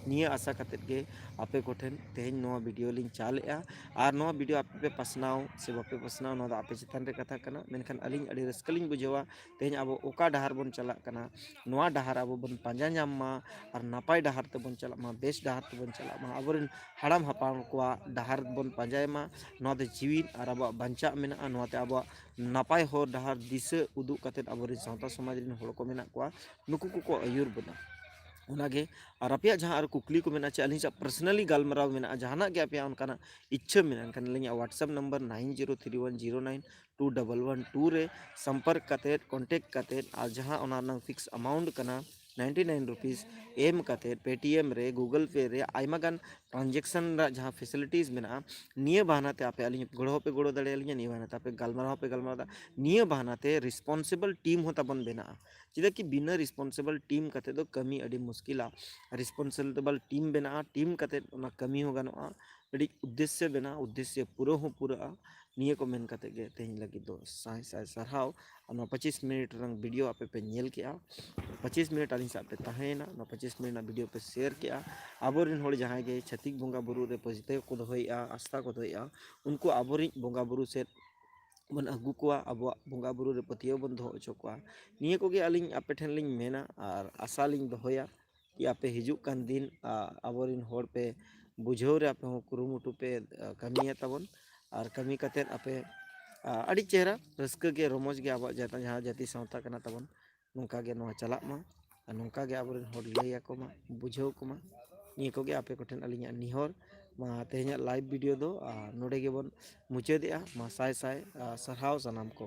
ᱱᱤᱭᱟᱹ ᱟᱥᱟ ᱠᱟᱛᱮᱫ ᱜᱮ ᱟᱯᱮ ᱠᱚᱴᱷᱮᱱ ᱛᱮᱦᱮᱧ ᱱᱚᱣᱟ ᱵᱷᱤᱰᱤᱭᱳ ᱞᱤᱧ ᱪᱟᱞᱮᱜᱼᱟ᱾ ᱟᱨ ᱱᱚᱣᱟ ᱵᱷᱤᱰᱤᱭᱳ ᱟᱯᱮ ᱯᱮ ᱯᱟᱥᱱᱟᱣ ᱥᱮ ᱵᱟᱯᱮ ᱯᱟᱥᱱᱟᱣ, ᱱᱚᱣᱟ ᱫᱚ ᱟᱯᱮ ᱪᱮᱛᱟᱱ ᱨᱮ ᱠᱟᱛᱷᱟ ᱠᱟᱱᱟ, ᱢᱮᱱᱠᱷᱟᱱ ᱟᱹᱞᱤᱧ ᱟᱹᱰᱤ ᱨᱟᱹᱥᱠᱟᱹ ᱞᱤᱧ ᱵᱩᱡᱷᱟᱹᱣᱟ ᱛᱮᱦᱮᱧ ᱟᱵᱚ ᱚᱠᱟ ᱰᱟᱦᱟᱨ ᱵᱚᱱ ᱪᱟᱞᱟᱜ ᱠᱟᱱᱟ, ᱱᱚᱣᱟ ᱰᱟᱦᱟᱨ ᱟᱵᱚ ᱵᱚᱱ ᱯᱟᱸᱡᱟ ᱧᱟᱢ ᱢᱟ ᱟᱨ ᱱᱟᱯᱟᱭ ᱰᱟᱦᱟᱨ ᱛᱮᱵᱚᱱ ᱪᱟᱞᱟᱜ ᱢᱟ, ᱵᱮᱥ ᱰᱟᱦᱟᱨ ᱛᱮᱵᱚᱱ ᱪᱟᱞᱟᱜ ᱢᱟ, ᱟᱵᱚᱨᱮᱱ ᱦᱟᱲᱟᱢ ᱦᱟᱯᱲᱟᱢ ᱠᱚᱣᱟᱜ ᱰᱟᱦᱟᱨ ᱵᱚᱱ ᱯᱟᱸᱡᱟᱭ ᱢᱟ᱾ ᱱᱚᱣᱟ ᱫᱚ ᱡᱤᱣᱤ ᱟᱨ ᱟᱵᱚᱣᱟᱜ ᱵᱟᱧᱪᱟᱜ ᱢᱮᱱᱟᱜᱼᱟ᱾ ᱱᱚᱣᱟᱛᱮ ᱟᱵᱚᱣᱟᱜ ᱱᱟᱯᱟᱭ ᱦᱚᱨ ᱰᱟᱦᱟᱨ ᱫᱤᱥᱟᱹ ᱩᱫᱩᱜ ᱠᱟᱛᱮᱫ ᱟᱵᱚᱨᱮᱱ ᱥᱟᱶᱛᱟ ᱥᱚᱢᱟᱡᱽ ᱨᱮᱱ ᱦᱚᱲ ᱠᱚ ᱢᱮᱱᱟᱜ ᱠᱚᱣᱟ, ᱱᱩᱠᱩ ᱠᱚᱠᱚ ᱟᱹᱭᱩᱨ ᱵᱚᱱᱟ᱾ ᱚᱱᱟᱜᱮ᱾ ᱟᱨ ᱟᱯᱮᱭᱟᱜ ᱡᱟᱦᱟᱸ ᱟᱨᱚ ᱠᱩᱠᱞᱤ ᱠᱚ ᱢᱮᱱᱟᱜᱼᱟ, ᱪᱮ ᱟᱹᱞᱤᱧ ᱥᱟᱶ ᱯᱟᱨᱥᱚᱱᱟᱞᱤ ᱜᱟᱞᱢᱟᱨᱟᱣ ᱢᱮᱱᱟᱜᱼᱟ, ᱡᱟᱦᱟᱱᱟᱜ ᱜᱮ ᱟᱯᱮᱭᱟᱜ ᱚᱱᱠᱟᱱᱟᱜ ᱤᱪᱪᱷᱟᱹ ᱢᱮᱱᱟᱜᱼᱟ, ᱮᱱᱠᱷᱟᱱ ᱟᱹᱞᱤᱧᱟᱜ WhatsApp number nine zero three one zero nine two double one two ᱨᱮ ᱥᱚᱢᱯᱚᱨᱠ ᱠᱟᱛᱮᱫ, ᱠᱚᱱᱴᱮᱠᱴ ᱠᱟᱛᱮᱫ, ᱟᱨ ᱡᱟᱦᱟᱸ ᱚᱱᱟ ᱨᱮᱱᱟᱜ ᱯᱷᱤᱠᱥ ᱟᱢᱟᱣᱩᱱᱴ ᱠᱟᱱᱟ ᱱᱟᱭᱤᱱᱴᱤ ᱱᱟᱭᱤᱱ ᱨᱩᱯᱤᱥ, ᱮᱢ ᱠᱟᱛᱮᱫ, ᱯᱮᱴᱤᱮᱢ ᱨᱮ, ᱜᱩᱜᱩᱞ ᱯᱮ ᱨᱮ, ᱟᱭᱢᱟ ᱜᱟᱱ ᱴᱨᱟᱱᱡᱮᱠᱥᱚᱱ ᱨᱮᱱᱟᱜ ᱡᱟᱦᱟᱸ ᱯᱷᱮᱥᱤᱞᱤᱴᱤᱥ ᱢᱮᱱᱟᱜᱼᱟ, ᱱᱤᱭᱟᱹ ᱵᱟᱦᱟᱱᱟ ᱛᱮ ᱟᱯᱮ ᱟᱹᱞᱤᱧ ᱜᱚᱲᱚ ᱦᱚᱸᱯᱮ ᱜᱚᱲᱚ ᱫᱟᱲᱮᱭᱟᱞᱤᱧᱟ, ᱱᱤᱭᱟᱹ ᱵᱟᱦᱟᱱᱟ ᱛᱮ ᱟᱯᱮ ᱜᱟᱞᱢᱟᱨᱟᱣ ᱦᱚᱸᱯᱮ ᱜᱟᱞᱢᱟᱨᱟᱣ ᱫᱟ, ᱱᱤᱭᱟᱹ ᱵᱟᱦᱟᱱᱟ ᱛᱮ ᱨᱮᱥᱯᱚᱱᱥᱤᱵᱚᱞ ᱴᱤᱢ ᱦᱚᱸ ᱛᱟᱵᱚᱱ ᱵᱮᱱᱟᱜᱼᱟ᱾ ᱪᱮᱫᱟᱜ ᱠᱤ ᱵᱤᱱᱟᱹ ᱨᱮᱥᱯᱚᱱᱥᱤᱵᱚᱞ ᱴᱤᱢ ᱠᱟᱛᱮ ᱫᱚ ᱠᱟᱹᱢᱤ ᱟᱹᱰᱤ ᱢᱩᱥᱠᱤᱞᱟ᱾ ᱨᱮᱥᱯᱚᱱᱥᱤᱵᱚᱞ ᱴᱤᱢ ᱵᱮᱱᱟᱜᱼᱟ, ᱴᱤᱢ ᱠᱟᱛᱮ ᱚᱱᱟ ᱠᱟᱹᱢᱤ ᱦᱚᱸ ᱜᱟᱱᱚᱜᱼᱟ᱾ ᱟᱹᱰᱤ ᱩᱫᱽᱫᱮᱥᱥᱚ ᱵᱮᱱᱟᱣ, ᱩᱫᱽᱫᱮᱥᱥᱚ ᱯᱩᱨᱟᱹᱣ ᱦᱚᱸ ᱯᱩᱨᱟᱹᱜᱼᱟ᱾ ᱱᱤᱭᱟᱹ ᱠᱚ ᱢᱮᱱ ᱠᱟᱛᱮ ᱜᱮ ᱛᱮᱦᱮᱧ ᱞᱟᱹᱜᱤᱫ ᱫᱚ ᱥᱟᱭ ᱥᱟᱭ ᱥᱟᱨᱦᱟᱣ᱾ ᱟᱨ ᱱᱚᱣᱟ ᱯᱚᱸᱪᱤᱥ ᱢᱤᱱᱤᱴ ᱨᱮᱱᱟᱜ ᱵᱷᱤᱰᱤᱭᱳ ᱟᱯᱮ ᱯᱮ ᱧᱮᱞ ᱠᱮᱜᱼᱟ, ᱯᱚᱸᱪᱤᱥ ᱢᱤᱱᱤᱴ ᱟᱹᱞᱤᱧ ᱥᱟᱶ ᱯᱮ ᱛᱟᱦᱮᱸᱭᱮᱱᱟ, ᱱᱚᱣᱟ ᱯᱚᱸᱪᱤᱥ ᱢᱤᱱᱤᱴ ᱨᱮᱱᱟᱜ ᱵᱷᱤᱰᱤᱭᱳ ᱯᱮ ᱥᱮᱭᱟᱨ ᱠᱮᱜᱼᱟ᱾ ᱟᱵᱚᱨᱮᱱ ᱦᱚᱲ ᱡᱟᱦᱟᱸᱭ ᱜᱮ ᱪᱷᱟᱹᱛᱤᱠ ᱵᱚᱸᱜᱟ ᱵᱩᱨᱩ ᱨᱮ ᱯᱟᱹᱛᱭᱟᱹᱣ ᱠᱚ ᱫᱚᱦᱚᱭᱮᱜᱼᱟ, ᱟᱥᱛᱷᱟ ᱠᱚ ᱫᱚᱦᱚᱭᱮᱜᱼᱟ, ᱩᱱᱠᱩ ᱟᱵᱚᱨᱤᱡ ᱵᱚᱸᱜᱟ ᱵᱩᱨᱩ ᱥᱮᱫ ᱵᱚᱱ ᱟᱹᱜᱩ ᱠᱚᱣᱟ, ᱟᱵᱚᱣᱟᱜ ᱵᱚᱸᱜᱟ ᱵᱩᱨᱩ ᱨᱮ ᱯᱟᱹᱛᱭᱟᱹᱣ ᱵᱚᱱ ᱫᱚᱦᱚ ᱦᱚᱪᱚ ᱠᱚᱣᱟ᱾ ᱱᱤᱭᱟᱹ ᱠᱚᱜᱮ ᱟᱹᱞᱤᱧ ᱟᱯᱮ ᱴᱷᱮᱱ ᱞᱤᱧ ᱢᱮᱱᱟ ᱟᱨ ᱟᱥᱟ ᱞᱤᱧ ᱫᱚᱦᱚᱭᱟ ᱠᱤ ᱟᱯᱮ ᱦᱤᱡᱩᱜ ᱠᱟᱱ ᱫᱤᱱ, ᱟ, ᱟᱵᱚᱨᱮᱱ ᱦᱚᱲ ᱯᱮ ᱵᱩᱡᱷᱟᱹᱣ ᱨᱮ ᱟᱯᱮ ᱦᱚᱸ ᱠᱩᱨᱩᱢᱩᱴᱩ ᱯᱮ, ᱟ, ᱠᱟᱹᱢᱤᱭᱟ ᱛᱟᱵᱚᱱ᱾ ᱟᱨ ᱠᱟᱹᱢᱤ ᱠᱟᱛᱮᱫ ᱟᱯᱮ, ᱟ, ᱟᱹᱰᱤ ᱪᱮᱦᱨᱟ ᱨᱟᱹᱥᱠᱟᱹ ᱜᱮ ᱨᱚᱢᱚᱡᱽ ᱜᱮ ᱟᱵᱚᱣᱟᱜ ᱡᱟᱹᱛ-, ᱡᱟᱦᱟᱸ ᱡᱟᱹᱛᱤ ᱥᱟᱶᱛᱟ ᱠᱟᱱᱟ ᱛᱟᱵᱚᱱ, ᱱᱚᱝᱠᱟ ᱜᱮ ᱱᱚᱣᱟ ᱪᱟᱞᱟᱜ ᱢᱟ᱾ ᱟᱨ ᱱᱚᱝᱠᱟ ᱜᱮ ᱟᱵᱚᱨᱮᱱ ᱦᱚᱲ ᱞᱟᱹᱭ ᱟᱠᱚ ᱢᱟ, ᱵᱩᱡᱷᱟᱹᱣ ᱠᱚ ᱢᱟ᱾ ᱱᱤᱭᱟᱹ ᱠᱚᱜᱮ ᱟᱯᱮ ᱠᱚᱴᱷᱮᱱ ᱟᱹᱞᱤᱧᱟᱜ ᱱᱮᱦᱚᱨ᱾ ᱢᱟ ᱛᱮᱦᱮᱧᱟᱜ ᱞᱟᱭᱤᱵᱷ ᱵᱷᱤᱰᱤᱭᱳ ᱫᱚ, ᱟ, ᱱᱚᱰᱮ ᱜᱮᱵᱚᱱ ᱢᱩᱪᱟᱹᱫᱮᱜᱼᱟ᱾ ᱢᱟ ᱥᱟᱭ ᱥᱟᱭ, ᱟ, ᱥᱟᱨᱦᱟᱣ ᱥᱟᱱᱟᱢ ᱠᱚ᱾